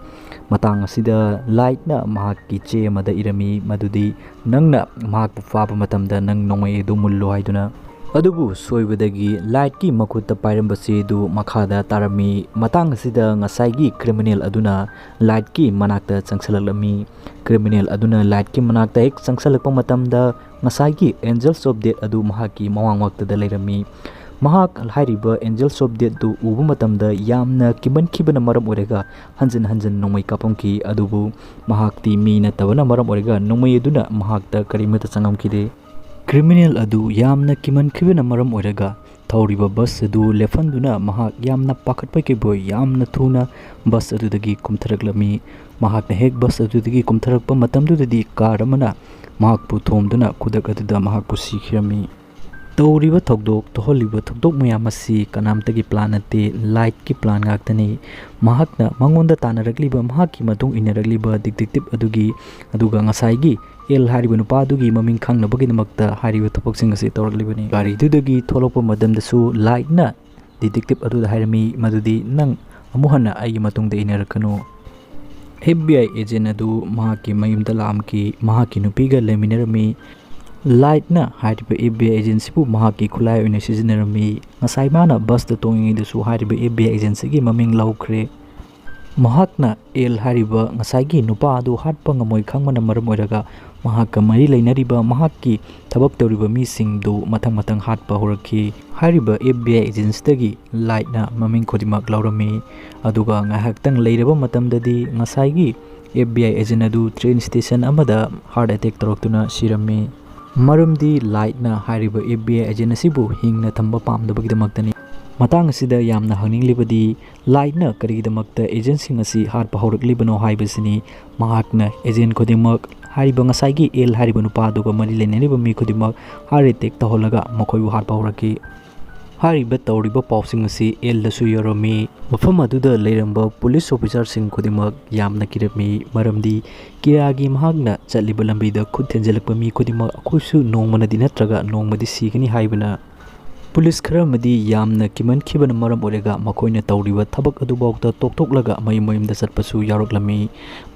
ꯃꯇꯥꯡ ꯑꯁꯤꯗ ꯂꯥꯏꯠꯅ ꯃꯍꯥꯛꯀꯤ ꯆꯦ ꯑꯃꯗ ꯏꯔꯝꯃꯤ, ꯃꯗꯨꯗꯤ, "ꯅꯪꯅ ꯃꯍꯥꯛꯄꯨ ꯐꯥꯕ ꯃꯇꯝꯗ ꯅꯪ ꯅꯣꯡꯃꯩ ꯑꯗꯨ ꯃꯨꯜꯂꯨ" ꯍꯥꯏꯗꯨꯅ꯫ ꯑꯗꯨꯕꯨ ꯁꯣꯏꯕꯗꯒꯤ ꯂꯥꯏꯠꯀꯤ ꯃꯈꯨꯠꯇ ꯄꯥꯏꯔꯝꯕ ꯆꯦ ꯑꯗꯨ ꯃꯈꯥꯗ ꯇꯥꯔꯝꯃꯤ꯫ ꯃꯇꯥꯡ ꯑꯁꯤꯗ ꯉꯁꯥꯏꯒꯤ ꯀ꯭ꯔꯤꯃꯤꯅꯦꯜ ꯑꯗꯨꯅ ꯂꯥꯏꯠꯀꯤ ꯃꯅꯥꯛꯇ ꯆꯪꯁꯤꯜꯂꯛꯂꯝꯃꯤ꯫ ꯀ꯭ꯔꯤꯃꯤꯅꯦꯜ ꯑꯗꯨꯅ ꯂꯥꯏꯠꯀꯤ ꯃꯅꯥꯛꯇ ꯍꯦꯛ ꯆꯪꯁꯤꯜꯂꯛꯄ ꯃꯇꯝꯗ, ꯉꯁꯥꯏꯒꯤ Angels of Death ꯑꯗꯨ ꯃꯍꯥꯛꯀꯤ ꯃꯃꯥꯡꯃꯛꯇꯗ ꯂꯩꯔꯝꯃꯤ꯫ ꯃꯍꯥꯛ ꯍꯥꯏꯔꯤꯕ Angels of Deathꯇꯨ ꯎꯕ ꯃꯇꯝꯗ ꯌꯥꯝꯅ ꯀꯤꯃꯟꯈꯤꯕꯅ ꯃꯔꯝ ꯑꯣꯏꯔꯒ ꯍꯟꯖꯤꯟ ꯍꯟꯖꯤꯟ ꯅꯣꯡꯃꯩ ꯀꯥꯞꯄꯝꯈꯤ꯫ ꯑꯗꯨꯕꯨ ꯃꯍꯥꯛꯇꯤ ꯃꯤ ꯅꯠꯇꯕꯅ ꯃꯔꯝ ꯑꯣꯏꯔꯒ ꯅꯣꯡꯃꯩ ꯑꯗꯨꯅ ꯃꯍꯥꯛꯇ ꯀꯔꯤꯃꯠꯇ ꯆꯪꯉꯝꯈꯤꯗꯦ꯫ ꯀ꯭ꯔꯤꯃꯤꯅꯦꯜ ꯑꯗꯨ ꯌꯥꯝꯅ ꯀꯤꯃꯟꯈꯤꯕꯅ ꯃꯔꯝ ꯑꯣꯏꯔꯒ ꯊꯧꯔꯤꯕ ꯕꯁ ꯑꯗꯨ ꯂꯦꯞꯍꯟꯗꯨꯅ ꯃꯍꯥꯛ ꯌꯥꯝꯅ ꯄꯥꯈꯠꯄꯣꯏ ꯀꯩꯕꯣꯏ ꯌꯥꯝꯅ ꯊꯨꯅ ꯕꯁ ꯑꯗꯨꯗꯒꯤ ꯀꯨꯝꯊꯔꯛꯂꯝꯃꯤ꯫ ꯃꯍꯥꯛꯅ ꯍꯦꯛ ꯕꯁ ꯑꯗꯨꯗꯒꯤ ꯀꯨꯝꯊꯔꯛꯄ ꯃꯇꯝꯗꯨꯗꯗꯤ ꯀꯥꯔ ꯑꯃꯅ ꯃꯍꯥꯛꯄꯨ ꯊꯣꯝꯗꯨꯅ ꯈꯨꯗꯛ ꯑꯗꯨꯗ ꯃꯍꯥꯛꯄꯨ ꯁꯤꯈꯤꯔꯝꯃꯤ꯫ ꯇꯧꯔꯤꯕ ꯊꯧꯗꯣꯛ, ꯊꯣꯛꯍꯜꯂꯤꯕ ꯊꯧꯗꯣꯛ ꯃꯌꯥꯝ ꯑꯁꯤ ꯀꯅꯥꯝꯇꯒꯤ ꯄ꯭ꯂꯥꯟ ꯅꯠꯇꯦ, ꯂꯥꯏꯠꯀꯤ ꯄ꯭ꯂꯥꯟ ꯉꯥꯛꯇꯅꯤ꯫ ꯃꯍꯥꯛꯅ ꯃꯉꯣꯟꯗ ꯇꯥꯟꯅꯔꯛꯂꯤꯕ, ꯃꯍꯥꯛꯀꯤ ꯃꯇꯨꯡ ꯏꯟꯅꯔꯛꯂꯤꯕ ꯗꯤꯇꯦꯛꯇꯤꯞ ꯑꯗꯨꯒꯤ, ꯑꯗꯨꯒ ꯉꯁꯥꯏꯒꯤ ꯑꯦꯜ ꯍꯥꯏꯔꯤꯕ ꯅꯨꯄꯥ ꯑꯗꯨꯒꯤ ꯃꯃꯤꯡ ꯈꯪꯅꯕꯒꯤꯗꯃꯛꯇ ꯍꯥꯏꯔꯤꯕ ꯊꯕꯛꯁꯤꯡ ꯑꯁꯤ ꯇꯧꯔꯛꯂꯤꯕꯅꯤ꯫ ꯒꯥꯔꯤꯗꯨꯗꯒꯤ ꯊꯣꯛꯂꯛꯄ ꯃꯇꯝꯗꯁꯨ ꯂꯥꯏꯠꯅ ꯗꯤꯇꯦꯛꯇꯤꯞ ꯑꯗꯨꯗ ꯍꯥꯏꯔꯝꯃꯤ, ꯃꯗꯨꯗꯤ, "ꯅꯪ ꯑꯃꯨꯛ ꯍꯟꯅ ꯑꯩꯒꯤ ꯃꯇꯨꯡꯗ ꯏꯟꯅꯔꯛꯀꯅꯨ"꯫ ꯑꯦꯐ ꯕꯤ ꯑꯥꯏ ꯑꯦꯖꯦꯟ ꯑꯗꯨ ꯃꯍꯥꯛꯀꯤ ꯃꯌꯨꯝꯗ ꯂꯥꯛꯂꯝꯈꯤ꯫ ꯃꯍꯥꯛꯀꯤ ꯅꯨꯄꯤꯒ ꯂꯩꯃꯤꯟꯅꯔꯝꯃꯤ꯫ ꯂꯥꯏꯠꯅ ꯍꯥꯏꯔꯤꯕ ꯑꯦꯐ ꯕꯤ ꯑꯥꯏ ꯑꯦꯖꯦꯟꯁꯤꯕꯨ ꯃꯍꯥꯛꯀꯤ ꯈꯨꯠꯂꯥꯏ ꯑꯣꯏꯅ ꯁꯤꯖꯤꯟꯅꯔꯝꯃꯤ꯫ ꯉꯁꯥꯏ ꯃꯥꯅ ꯕꯁꯇ ꯇꯣꯡꯂꯤꯉꯩꯗꯁꯨ ꯍꯥꯏꯔꯤꯕ ꯑꯦꯐ ꯕꯤ ꯑꯥꯏ ꯑꯦꯖꯦꯟꯁꯤꯒꯤ ꯃꯃꯤꯡ ꯂꯧꯈ꯭ꯔꯦ꯫ ꯃꯍꯥꯛꯅ ꯑꯦꯜ ꯍꯥꯏꯔꯤꯕ ꯉꯁꯥꯏꯒꯤ ꯅꯨꯄꯥ ꯑꯗꯨ ꯍꯥꯠꯄ ꯉꯝꯃꯣꯏ ꯈꯪꯕꯅ ꯃꯔꯝ ꯑꯣꯏꯔꯒ ꯃꯍꯥꯛꯀ ꯃꯔꯤ ꯂꯩꯅꯔꯤꯕ ꯃꯍꯥꯛꯀꯤ ꯊꯕꯛ ꯇꯧꯔꯤꯕ ꯃꯤꯁꯤꯡꯗꯨ ꯃꯊꯪ ꯃꯊꯪ ꯍꯥꯠꯄ ꯍꯧꯔꯛꯈꯤ꯫ ꯍꯥꯏꯔꯤꯕ ꯑꯦꯐ ꯕꯤ ꯑꯥꯏ ꯑꯦꯖꯦꯟꯁꯤꯗꯒꯤ ꯂꯥꯏꯠꯅ ꯃꯃꯤꯡ ꯈꯨꯗꯤꯡꯃꯛ ꯂꯧꯔꯝꯃꯤ꯫ ꯑꯗꯨꯒ ꯉꯥꯏꯍꯥꯛꯇꯪ ꯂꯩꯔꯕ ꯃꯇꯝꯗꯗꯤ ꯉꯁꯥꯏꯒꯤ ꯑꯦꯐ ꯕꯤ ꯑꯥꯏ ꯑꯦꯖꯦꯟ ꯑꯗꯨ ꯇ꯭ꯔꯦꯟ ꯁ꯭ꯇꯦꯁꯟ ꯑꯃꯗ ꯍꯥꯔꯠ ꯑꯦꯇꯦꯛ ꯇꯧꯔꯛꯇꯨꯅ ꯁꯤꯔꯝꯃꯤ꯫ ꯃꯔꯝꯗꯤ ꯂꯥꯏꯠꯅ ꯍꯥꯏꯔꯤꯕ ꯑꯦꯐ ꯕꯤ ꯑꯥꯏ ꯑꯦꯖꯦꯟ ꯑꯁꯤꯕꯨ ꯍꯤꯡꯅ ꯊꯝꯕ ꯄꯥꯝꯗꯕꯒꯤꯗꯃꯛꯇꯅꯤ꯫ ꯃꯇꯥꯡ ꯑꯁꯤꯗ ꯌꯥꯝꯅ ꯍꯪꯅꯤꯡꯂꯤꯕꯗꯤ ꯂꯥꯏꯠꯅ ꯀꯔꯤꯒꯤꯗꯃꯛꯇ ꯑꯦꯖꯦꯟꯁꯤꯡ ꯑꯁꯤ ꯍꯥꯠꯄ ꯍꯧꯔꯛꯂꯤꯕꯅꯣ ꯍꯥꯏꯕꯁꯤꯅꯤ꯫ ꯃꯍꯥꯛꯅ ꯑꯦꯖꯦꯟ ꯈꯨꯗꯤꯡꯃꯛ, ꯍꯥꯏꯔꯤꯕ ꯉꯁꯥꯏꯒꯤ ꯑꯦꯜ ꯍꯥꯏꯔꯤꯕ ꯅꯨꯄꯥ ꯑꯗꯨꯒ ꯃꯔꯤ ꯂꯩꯅꯔꯤꯕ ꯃꯤ ꯈꯨꯗꯤꯡꯃꯛ ꯍꯥꯔꯠ ꯑꯦꯇꯦꯛ ꯇꯧꯍꯜꯂꯒ ꯃꯈꯣꯏꯕꯨ ꯍꯥꯠꯄ ꯍꯧꯔꯛꯈꯤ꯫ ꯍꯥꯏꯔꯤꯕ ꯇꯧꯔꯤꯕ ꯄꯥꯎꯁꯤꯡ ꯑꯁꯤ ꯑꯦꯜꯗꯁꯨ ꯌꯧꯔꯝꯃꯤ꯫ ꯃꯐꯝ ꯑꯗꯨꯗ ꯂꯩꯔꯝꯕ ꯄꯨꯂꯤꯁ ꯑꯣꯐꯤꯁꯥꯔꯁꯤꯡ ꯈꯨꯗꯤꯡꯃꯛ ꯌꯥꯝꯅ ꯀꯤꯔꯝꯃꯤ, ꯃꯔꯝꯗꯤ ꯀꯤꯔꯥꯒꯤ ꯃꯍꯥꯛꯅ ꯆꯠꯂꯤꯕ ꯂꯝꯕꯤꯗ ꯈꯨꯠ ꯊꯤꯟꯖꯤꯜꯂꯛꯄ ꯃꯤ ꯈꯨꯗꯤꯡꯃꯛ ꯑꯩꯈꯣꯏꯁꯨ ꯅꯣꯡꯃꯅꯗꯤ ꯅꯠꯇ꯭ꯔꯒ ꯅꯣꯡꯃꯗꯤ ꯁꯤꯒꯅꯤ ꯍꯥꯏꯕꯅ꯫ ꯄꯨꯂꯤꯁ ꯈꯔ ꯑꯃꯗꯤ ꯌꯥꯝꯅ ꯀꯤꯃꯟꯈꯤꯕꯅ ꯃꯔꯝ ꯑꯣꯏꯔꯒ ꯃꯈꯣꯏꯅ ꯇꯧꯔꯤꯕ ꯊꯕꯛ ꯑꯗꯨꯐꯥꯎꯗ ꯇꯣꯛꯊꯣꯛꯂꯒ ꯃꯌꯨꯝ ꯃꯌꯨꯝꯗ ꯆꯠꯄꯁꯨ ꯌꯥꯎꯔꯛꯂꯝꯃꯤ꯫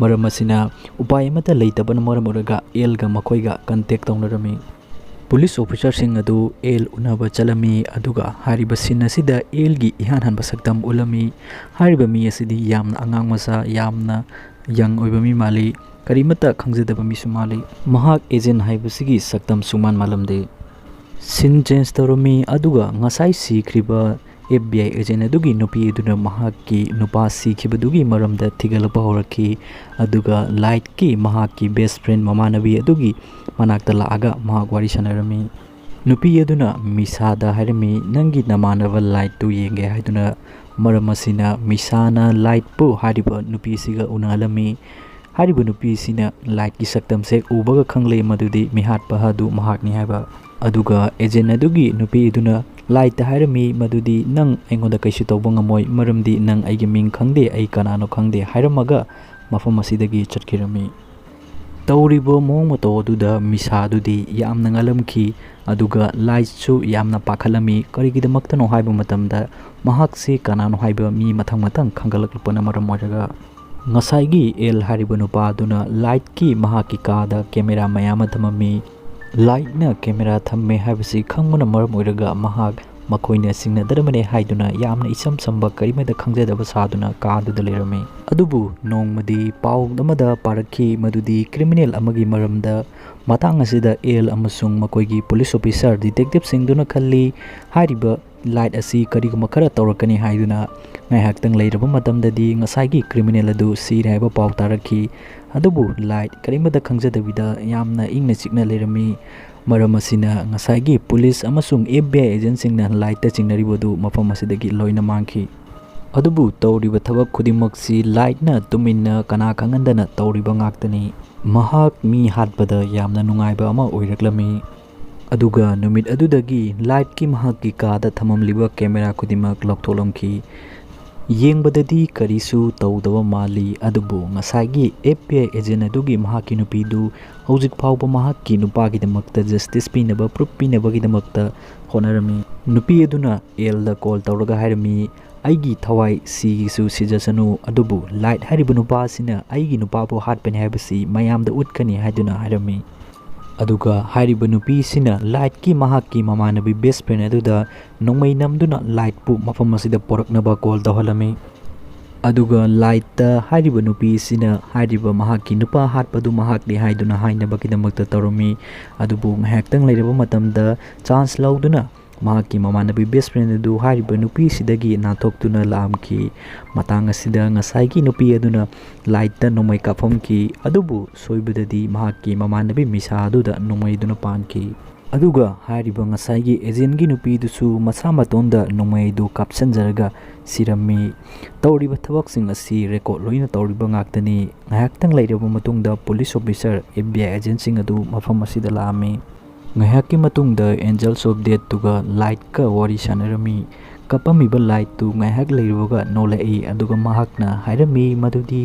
ꯃꯔꯝ ꯑꯁꯤꯅ ꯎꯄꯥꯏ ꯑꯃꯠꯇ ꯂꯩꯇꯕꯅ ꯃꯔꯝ ꯑꯣꯏꯔꯒ ꯑꯦꯜꯒ ꯃꯈꯣꯏꯒ ꯀꯟꯇꯦꯛ ꯇꯧꯅꯔꯝꯃꯤ꯫ ꯄꯨꯂꯤꯁ ꯑꯣꯐꯤꯁꯥꯔꯁꯤꯡ ꯑꯗꯨ ꯑꯦꯜ ꯎꯅꯕ ꯆꯠꯂꯝꯃꯤ, ꯑꯗꯨꯒ ꯍꯥꯏꯔꯤꯕ ꯁꯤꯟ ꯑꯁꯤꯗ ꯑꯦꯜꯒꯤ ꯏꯍꯥꯟ ꯍꯥꯟꯕ ꯁꯛꯇꯝ ꯎꯠꯂꯝꯃꯤ꯫ ꯍꯥꯏꯔꯤꯕ ꯃꯤ ꯑꯁꯤꯗꯤ ꯌꯥꯝꯅ ꯑꯉꯥꯡ ꯃꯆꯥ, ꯌꯥꯝꯅ ꯌꯪ ꯑꯣꯏꯕ ꯃꯤ ꯃꯥꯜꯂꯤ, ꯀꯔꯤꯃꯠꯇ ꯈꯪꯖꯗꯕ ꯃꯤꯁꯨ ꯃꯥꯜꯂꯤ꯫ ꯃꯍꯥꯛ ꯑꯦꯖꯦꯟ ꯍꯥꯏꯕꯁꯤꯒꯤ ꯁꯛꯇꯝ ꯁꯨꯡꯃꯥꯟ ꯃꯥꯜꯂꯝꯗꯦ꯫ ꯁꯤꯟ ꯆꯦꯟꯖ ꯇꯧꯔꯝꯃꯤ, ꯑꯗꯨꯒ ꯉꯁꯥꯏ ꯁꯤꯈ꯭ꯔꯤꯕ ꯑꯦꯐ ꯕꯤ ꯑꯥꯏ ꯑꯦꯖꯦꯟ ꯑꯗꯨꯒꯤ ꯅꯨꯄꯤ ꯑꯗꯨꯅ ꯃꯍꯥꯛꯀꯤ ꯅꯨꯄꯥ ꯁꯤꯈꯤꯕꯗꯨꯒꯤ ꯃꯔꯝꯗ ꯊꯤꯒꯠꯂꯛꯄ ꯍꯧꯔꯛꯈꯤ꯫ ꯑꯗꯨꯒ ꯂꯥꯏꯠꯀꯤ ꯃꯍꯥꯛꯀꯤ ꯕꯦꯁ ꯐ꯭ꯔꯦꯟ, ꯃꯃꯥꯟꯅꯕꯤ ꯑꯗꯨꯒꯤ ꯃꯅꯥꯛꯇ ꯂꯥꯛꯑꯒ ꯃꯍꯥꯛ ꯋꯥꯔꯤ ꯁꯥꯟꯅꯔꯝꯃꯤ꯫ ꯅꯨꯄꯤ ꯑꯗꯨꯅ ꯃꯤꯁꯥꯗ ꯍꯥꯏꯔꯝꯃꯤ, "ꯅꯪꯒꯤ ꯅꯃꯥꯟꯅꯕ ꯂꯥꯏꯠꯇꯨ ꯌꯦꯡꯒꯦ" ꯍꯥꯏꯗꯨꯅ꯫ ꯃꯔꯝ ꯑꯁꯤꯅ ꯃꯤꯁꯥꯅ ꯂꯥꯏꯠꯄꯨ ꯍꯥꯏꯔꯤꯕ ꯅꯨꯄꯤꯁꯤꯒ ꯎꯅꯍꯜꯂꯝꯃꯤ꯫ ꯍꯥꯏꯔꯤꯕ ꯅꯨꯄꯤꯁꯤꯅ ꯂꯥꯏꯠꯀꯤ ꯁꯛꯇꯝꯁꯦ ꯎꯕꯒ ꯈꯪꯂꯦ ꯃꯗꯨꯗꯤ ꯃꯤꯍꯥꯠꯄ ꯑꯗꯨ ꯃꯍꯥꯛꯅꯤ ꯍꯥꯏꯕ꯫ ꯑꯗꯨꯒ ꯑꯦꯖꯦꯟ ꯑꯗꯨꯒꯤ ꯅꯨꯄꯤ ꯑꯗꯨꯅ ꯂꯥꯏꯠꯇ ꯍꯥꯏꯔꯝꯃꯤ ꯃꯗꯨꯗꯤ, "ꯅꯪ ꯑꯩꯉꯣꯟꯗ ꯀꯩꯁꯨ ꯇꯧꯕ ꯉꯝꯃꯣꯏ, ꯃꯔꯝꯗꯤ ꯅꯪ ꯑꯩꯒꯤ ꯃꯤꯡ ꯈꯪꯗꯦ, ꯑꯩ ꯀꯅꯥꯅꯣ ꯈꯪꯗꯦ" ꯍꯥꯏꯔꯝꯃꯒ ꯃꯐꯝ ꯑꯁꯤꯗꯒꯤ ꯆꯠꯈꯤꯔꯝꯃꯤ꯫ ꯇꯧꯔꯤꯕ ꯃꯑꯣꯡ ꯃꯇꯧ ꯑꯗꯨꯗ ꯃꯤꯁꯥꯗꯨꯗꯤ ꯌꯥꯝꯅ ꯉꯛꯂꯝꯈꯤ, ꯑꯗꯨꯒ ꯂꯥꯏꯠꯁꯨ ꯌꯥꯝꯅ ꯄꯥꯈꯠꯂꯝꯃꯤ꯫ ꯀꯔꯤꯒꯤꯗꯃꯛꯇꯅꯣ ꯍꯥꯏꯕ ꯃꯇꯝꯗ ꯃꯍꯥꯛꯁꯤ ꯀꯅꯥꯅꯣ ꯍꯥꯏꯕ ꯃꯤ ꯃꯊꯪ ꯃꯊꯪ ꯈꯪꯒꯠꯂꯛꯄꯅ ꯃꯔꯝ ꯑꯣꯏꯔꯒ꯫ ꯉꯁꯥꯏꯒꯤ ꯑꯦꯜ ꯍꯥꯏꯔꯤꯕ ꯅꯨꯄꯥ ꯑꯗꯨꯅ ꯂꯥꯏꯠꯀꯤ ꯃꯍꯥꯛꯀꯤ ꯀꯥꯗ ꯀꯦꯃꯦꯔꯥ ꯃꯌꯥꯝ ꯑꯃ ꯊꯝꯃꯝꯃꯤ꯫ ꯂꯥꯏꯠꯅ ꯀꯦꯃꯦꯔꯥ ꯊꯝꯃꯦ ꯍꯥꯏꯕꯁꯤ ꯈꯪꯕꯅ ꯃꯔꯝ ꯑꯣꯏꯔꯒ ꯃꯍꯥꯛ ꯃꯈꯣꯏꯅ ꯁꯤꯡꯅꯗ꯭ꯔꯕꯅꯦ ꯍꯥꯏꯗꯨꯅ ꯌꯥꯝꯅ ꯏꯆꯝ ꯆꯝꯕ ꯀꯔꯤꯃꯗ ꯈꯪꯖꯗꯕ ꯁꯥꯗꯨꯅ ꯀꯥꯗꯨꯗ ꯂꯩꯔꯝꯃꯤ꯫ ꯑꯗꯨꯕꯨ ꯅꯣꯡꯃꯗꯤ ꯄꯥꯎ ꯑꯃꯗ ꯄꯥꯔꯛꯈꯤ ꯃꯗꯨꯗꯤ ꯀ꯭ꯔꯤꯃꯤꯅꯦꯜ ꯑꯃꯒꯤ ꯃꯔꯝꯗ꯫ ꯃꯇꯥꯡ ꯑꯁꯤꯗ ꯑꯦꯜ ꯑꯃꯁꯨꯡ ꯃꯈꯣꯏꯒꯤ ꯄꯨꯂꯤꯁ ꯑꯣꯐꯤꯁꯥꯔ ꯗꯤꯇꯦꯛꯇꯤꯚꯁꯤꯡꯗꯨꯅ ꯈꯜꯂꯤ, ꯍꯥꯏꯔꯤꯕ ꯂꯥꯏꯠ ꯑꯁꯤ ꯀꯔꯤꯒꯨꯝꯕ ꯈꯔ ꯇꯧꯔꯛꯀꯅꯤ ꯍꯥꯏꯗꯨꯅ꯫ ꯉꯥꯏꯍꯥꯛꯇꯪ ꯂꯩꯔꯕ ꯃꯇꯝꯗꯗꯤ ꯉꯁꯥꯏꯒꯤ ꯀ꯭ꯔꯤꯃꯤꯅꯦꯜ ꯑꯗꯨ ꯁꯤꯔꯦ ꯍꯥꯏꯕ ꯄꯥꯎ ꯇꯥꯔꯛꯈꯤ꯫ ꯑꯗꯨꯕꯨ ꯂꯥꯏꯠ ꯀꯔꯤꯃꯇ ꯈꯪꯖꯗꯕꯤꯗ ꯌꯥꯝꯅ ꯏꯪꯅ ꯆꯤꯛꯅ ꯂꯩꯔꯝꯃꯤ꯫ ꯃꯔꯝ ꯑꯁꯤꯅ ꯉꯁꯥꯏꯒꯤ ꯄꯨꯂꯤꯁ ꯑꯃꯁꯨꯡ F B I ꯑꯦꯖꯦꯟꯁꯤꯡꯅ ꯂꯥꯏꯠꯇ ꯆꯤꯡꯅꯔꯤꯕꯗꯨ ꯃꯐꯝ ꯑꯁꯤꯗꯒꯤ ꯂꯣꯏꯅ ꯃꯥꯡꯈꯤ꯫ ꯑꯗꯨꯕꯨ ꯇꯧꯔꯤꯕ ꯊꯕꯛ ꯈꯨꯗꯤꯡꯃꯛꯁꯤ ꯂꯥꯏꯠꯅ ꯇꯨꯃꯤꯟꯅ ꯀꯅꯥ ꯈꯪꯍꯟꯗꯅ ꯇꯧꯔꯤꯕ ꯉꯥꯛꯇꯅꯤ꯫ ꯃꯍꯥꯛ ꯃꯤ ꯍꯥꯠꯄꯗ ꯌꯥꯝꯅ ꯅꯨꯡꯉꯥꯏꯕ ꯑꯃ ꯑꯣꯏꯔꯛꯂꯝꯃꯤ꯫ ꯑꯗꯨꯒ ꯅꯨꯃꯤꯠ ꯑꯗꯨꯗꯒꯤ ꯂꯥꯏꯠꯀꯤ ꯃꯍꯥꯛꯀꯤ ꯀꯥꯗ ꯊꯝꯃꯝꯂꯤꯕ ꯀꯦꯃꯦꯔꯥ ꯈꯨꯗꯤꯡꯃꯛ ꯂꯧꯊꯣꯛꯂꯝꯈꯤ꯫ ꯌꯦꯡꯕꯗꯗꯤ ꯀꯔꯤꯁꯨ ꯇꯧꯗꯕ ꯃꯥꯜꯂꯤ, ꯑꯗꯨꯕꯨ ꯉꯁꯥꯏꯒꯤ F B I ꯑꯦꯖꯦꯟ ꯑꯗꯨꯒꯤ ꯃꯍꯥꯛꯀꯤ ꯅꯨꯄꯤꯗꯨ ꯍꯧꯖꯤꯛ ꯐꯥꯎꯕ ꯃꯍꯥꯛꯀꯤ ꯅꯨꯄꯥꯒꯤꯗꯃꯛꯇ ꯖꯁꯇꯤꯁ ꯄꯤꯅꯕ, ꯄ꯭ꯔꯨꯐ ꯄꯤꯅꯕꯒꯤꯗꯃꯛꯇ ꯍꯣꯠꯅꯔꯝꯃꯤ꯫ ꯅꯨꯄꯤ ꯑꯗꯨꯅ ꯑꯦꯜꯗ ꯀꯣꯜ ꯇꯧꯔꯒ ꯍꯥꯏꯔꯝꯃꯤ, "ꯑꯩꯒꯤ ꯊꯋꯥꯏ ꯁꯤꯒꯤꯁꯨ ꯁꯤꯖꯁꯅꯨ, ꯑꯗꯨꯕꯨ ꯂꯥꯏꯠ ꯍꯥꯏꯔꯤꯕ ꯅꯨꯄꯥ ꯑꯁꯤꯅ ꯑꯩꯒꯤ ꯅꯨꯄꯥꯕꯨ ꯍꯥꯠꯄꯅꯤ ꯍꯥꯏꯕꯁꯤ ꯃꯌꯥꯝꯗ ꯎꯠꯀꯅꯤ" ꯍꯥꯏꯗꯨꯅ ꯍꯥꯏꯔꯝꯃꯤ꯫ ꯑꯗꯨꯒ ꯍꯥꯏꯔꯤꯕ ꯅꯨꯄꯤꯁꯤꯅ ꯂꯥꯏꯠꯀꯤ ꯃꯍꯥꯛꯀꯤ ꯃꯃꯥꯟꯅꯕꯤ ꯕꯦꯁ ꯐ꯭ꯔꯦꯟ ꯑꯗꯨꯗ ꯅꯣꯡꯃꯩ ꯅꯝꯗꯨꯅ ꯂꯥꯏꯠꯄꯨ ꯃꯐꯝ ꯑꯁꯤꯗ ꯄꯣꯔꯛꯅꯕ ꯀꯣꯜ ꯇꯧꯍꯜꯂꯝꯃꯤ꯫ ꯑꯗꯨꯒ ꯂꯥꯏꯠꯇ ꯍꯥꯏꯔꯤꯕ ꯅꯨꯄꯤꯁꯤꯅ ꯍꯥꯏꯔꯤꯕ ꯃꯍꯥꯛꯀꯤ ꯅꯨꯄꯥ ꯍꯥꯠꯄꯗꯨ ꯃꯍꯥꯛꯅꯤ ꯍꯥꯏꯗꯨꯅ ꯍꯥꯏꯅꯕꯒꯤꯗꯃꯛꯇ ꯇꯧꯔꯝꯃꯤ꯫ ꯑꯗꯨꯕꯨ ꯉꯥꯏꯍꯥꯛꯇꯪ ꯂꯩꯔꯕ ꯃꯇꯝꯗ ꯆꯥꯟꯁ ꯂꯧꯗꯨꯅ ꯃꯍꯥꯛꯀꯤ ꯃꯃꯥꯟꯅꯕꯤ ꯕꯦꯁ ꯐ꯭ꯔꯦꯟ ꯑꯗꯨ ꯍꯥꯏꯔꯤꯕ ꯅꯨꯄꯤꯁꯤꯗꯒꯤ ꯅꯥꯟꯊꯣꯛꯇꯨꯅ ꯂꯥꯛꯑꯝꯈꯤ꯫ ꯃꯇꯥꯡ ꯑꯁꯤꯗ ꯉꯁꯥꯏꯒꯤ ꯅꯨꯄꯤ ꯑꯗꯨꯅ ꯂꯥꯏꯠꯇ ꯅꯣꯡꯃꯩ ꯀꯥꯞꯐꯝꯈꯤ, ꯑꯗꯨꯕꯨ ꯁꯣꯏꯕꯗꯗꯤ ꯃꯍꯥꯛꯀꯤ ꯃꯃꯥꯟꯅꯕꯤ ꯃꯤꯁꯥ ꯑꯗꯨꯗ ꯅꯣꯡꯃꯩꯗꯨꯅ ꯄꯥꯟꯈꯤ꯫ ꯑꯗꯨꯒ ꯍꯥꯏꯔꯤꯕ ꯉꯁꯥꯏꯒꯤ ꯑꯦꯖꯦꯟꯒꯤ ꯅꯨꯄꯤꯗꯨꯁꯨ ꯃꯁꯥ ꯃꯇꯣꯟꯗ ꯅꯣꯡꯃꯩꯗꯨ ꯀꯥꯞꯁꯤꯟꯖꯔꯒ ꯁꯤꯔꯝꯃꯤ꯫ ꯇꯧꯔꯤꯕ ꯊꯕꯛꯁꯤꯡ ꯑꯁꯤ ꯔꯦꯀꯣꯔꯗ ꯂꯣꯏꯅ ꯇꯧꯔꯤꯕ ꯉꯥꯛꯇꯅꯤ꯫ ꯉꯥꯏꯍꯥꯛꯇꯪ ꯂꯩꯔꯕ ꯃꯇꯨꯡꯗ police officer, F B I ꯑꯦꯖꯦꯟꯁꯤꯡ ꯑꯗꯨ ꯃꯐꯝ ꯑꯁꯤꯗ ꯂꯥꯛꯑꯝꯃꯤ꯫ ꯉꯥꯏꯍꯥꯛꯀꯤ ꯃꯇꯨꯡꯗ Angels of Deathꯇꯨꯒ ꯂꯥꯏꯠꯀ ꯋꯥꯔꯤ ꯁꯥꯟꯅꯔꯝꯃꯤ꯫ ꯀꯞꯄꯝꯃꯤꯕ ꯂꯥꯏꯠꯇꯨ ꯉꯥꯏꯍꯥꯛ ꯂꯩꯔꯨꯕꯒ ꯅꯣꯛꯂꯛꯏ, ꯑꯗꯨꯒ ꯃꯍꯥꯛꯅ ꯍꯥꯏꯔꯝꯃꯤ ꯃꯗꯨꯗꯤ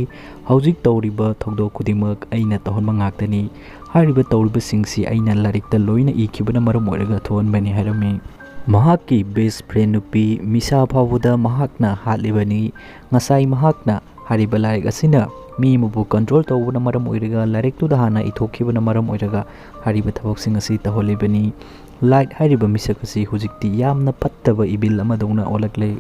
ꯍꯧꯖꯤꯛ ꯇꯧꯔꯤꯕ ꯊꯧꯗꯣꯛ ꯈꯨꯗꯤꯡꯃꯛ ꯑꯩꯅ ꯇꯧꯍꯟꯕ ꯉꯥꯛꯇꯅꯤ꯫ ꯍꯥꯏꯔꯤꯕ ꯇꯧꯔꯤꯕꯁꯤꯡꯁꯤ ꯑꯩꯅ ꯂꯥꯏꯔꯤꯛꯇ ꯂꯣꯏꯅ ꯏꯈꯤꯕꯅ ꯃꯔꯝ ꯑꯣꯏꯔꯒ ꯊꯣꯛꯍꯟꯕꯅꯤ ꯍꯥꯏꯔꯝꯃꯤ꯫ ꯃꯍꯥꯛꯀꯤ ꯕꯦꯁ ꯐ꯭ꯔꯦꯟ ꯅꯨꯄꯤ ꯃꯤꯁꯥ ꯐꯥꯎꯕꯗ ꯃꯍꯥꯛꯅ ꯍꯥꯠꯂꯤꯕꯅꯤ꯫ ꯉꯁꯥꯏ ꯃꯍꯥꯛꯅ ꯍꯥꯏꯔꯤꯕ ꯂꯥꯏꯔꯤꯛ ꯑꯁꯤꯅ ꯃꯤ ꯑꯃꯕꯨ ꯀꯟꯇ꯭ꯔꯣꯜ ꯇꯧꯕꯅ ꯃꯔꯝ ꯑꯣꯏꯔꯒ, ꯂꯥꯏꯔꯤꯛꯇꯨꯗ ꯍꯥꯟꯅ ꯏꯊꯣꯛꯈꯤꯕꯅ ꯃꯔꯝ ꯑꯣꯏꯔꯒ ꯍꯥꯏꯔꯤꯕ ꯊꯕꯛꯁꯤꯡ ꯑꯁꯤ ꯇꯧꯍꯜꯂꯤꯕꯅꯤ꯫ ꯂꯥꯏꯠ ꯍꯥꯏꯔꯤꯕ ꯃꯤꯁꯛ ꯑꯁꯤ ꯍꯧꯖꯤꯛꯇꯤ ꯌꯥꯝꯅ ꯐꯠꯇꯕ ꯏꯕꯤꯜ ꯑꯃꯗꯧꯅ ꯑꯣꯜꯂꯛꯂꯦ꯫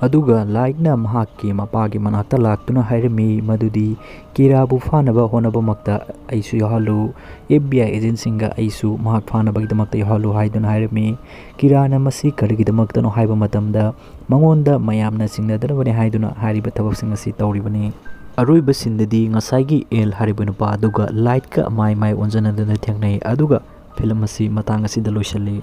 ꯑꯗꯨꯒ ꯂꯥꯏꯠꯅ ꯃꯍꯥꯛꯀꯤ ꯃꯄꯥꯒꯤ ꯃꯅꯥꯛꯇ ꯂꯥꯛꯇꯨꯅ ꯍꯥꯏꯔꯝꯃꯤ ꯃꯗꯨꯗꯤ, "ꯀꯤꯔꯥꯕꯨ ꯐꯥꯅꯕ ꯍꯣꯠꯅꯕꯃꯛꯇ ꯑꯩꯁꯨ ꯌꯥꯎꯍꯜꯂꯨ, ꯑꯦꯐ ꯕꯤ ꯑꯥꯏ ꯑꯦꯖꯦꯟꯁꯤꯡꯒ ꯑꯩꯁꯨ ꯃꯍꯥꯛ ꯐꯥꯅꯕꯒꯤꯗꯃꯛꯇ ꯌꯥꯎꯍꯜꯂꯨ" ꯍꯥꯏꯗꯨꯅ ꯍꯥꯏꯔꯝꯃꯤ꯫ ꯀꯤꯔꯥꯅ ꯃꯁꯤ ꯀꯔꯤꯒꯤꯗꯃꯛꯇꯅꯣ ꯍꯥꯏꯕ ꯃꯇꯝꯗ, ꯃꯉꯣꯟꯗ ꯃꯌꯥꯝꯅ ꯆꯤꯡꯅꯗꯅꯕꯅꯤ ꯍꯥꯏꯗꯨꯅ ꯍꯥꯏꯔꯤꯕ ꯊꯕꯛꯁꯤꯡ ꯑꯁꯤ ꯇꯧꯔꯤꯕꯅꯤ꯫ ꯑꯔꯣꯏꯕ ꯁꯤꯟꯗꯗꯤ ꯉꯁꯥꯏꯒꯤ ꯑꯦꯜ ꯍꯥꯏꯔꯤꯕ ꯅꯨꯄꯥ ꯑꯗꯨꯒ ꯂꯥꯏꯠꯀ ꯃꯥꯏ ꯃꯥꯏ ꯑꯣꯟꯖꯅꯗꯨꯅ ꯊꯦꯡꯅꯩ, ꯑꯗꯨꯒ ꯐꯤꯂꯝ ꯑꯁꯤ ꯃꯇꯥꯡ ꯑꯁꯤꯗ ꯂꯣꯏꯁꯤꯜꯂꯤ꯫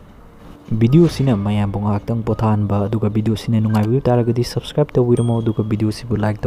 ꯚꯤꯗꯤꯑꯣꯁꯤꯅ ꯃꯌꯥꯝꯕꯨ ꯉꯥꯏꯍꯥꯛꯇꯪ ꯄꯣꯊꯥꯍꯟꯕ, ꯑꯗꯨꯒ ꯚꯤꯗꯤꯑꯣꯁꯤꯅ ꯅꯨꯡꯉꯥꯏꯕꯤꯕ ꯇꯥꯔꯒꯗꯤ subscribe ꯇꯧꯕꯤꯔꯝꯃꯣ, ꯑꯗꯨꯒ ꯚꯤꯗꯤꯑꯣꯁꯤꯕꯨ like ꯇꯧꯕꯤꯔꯝꯃꯣ꯫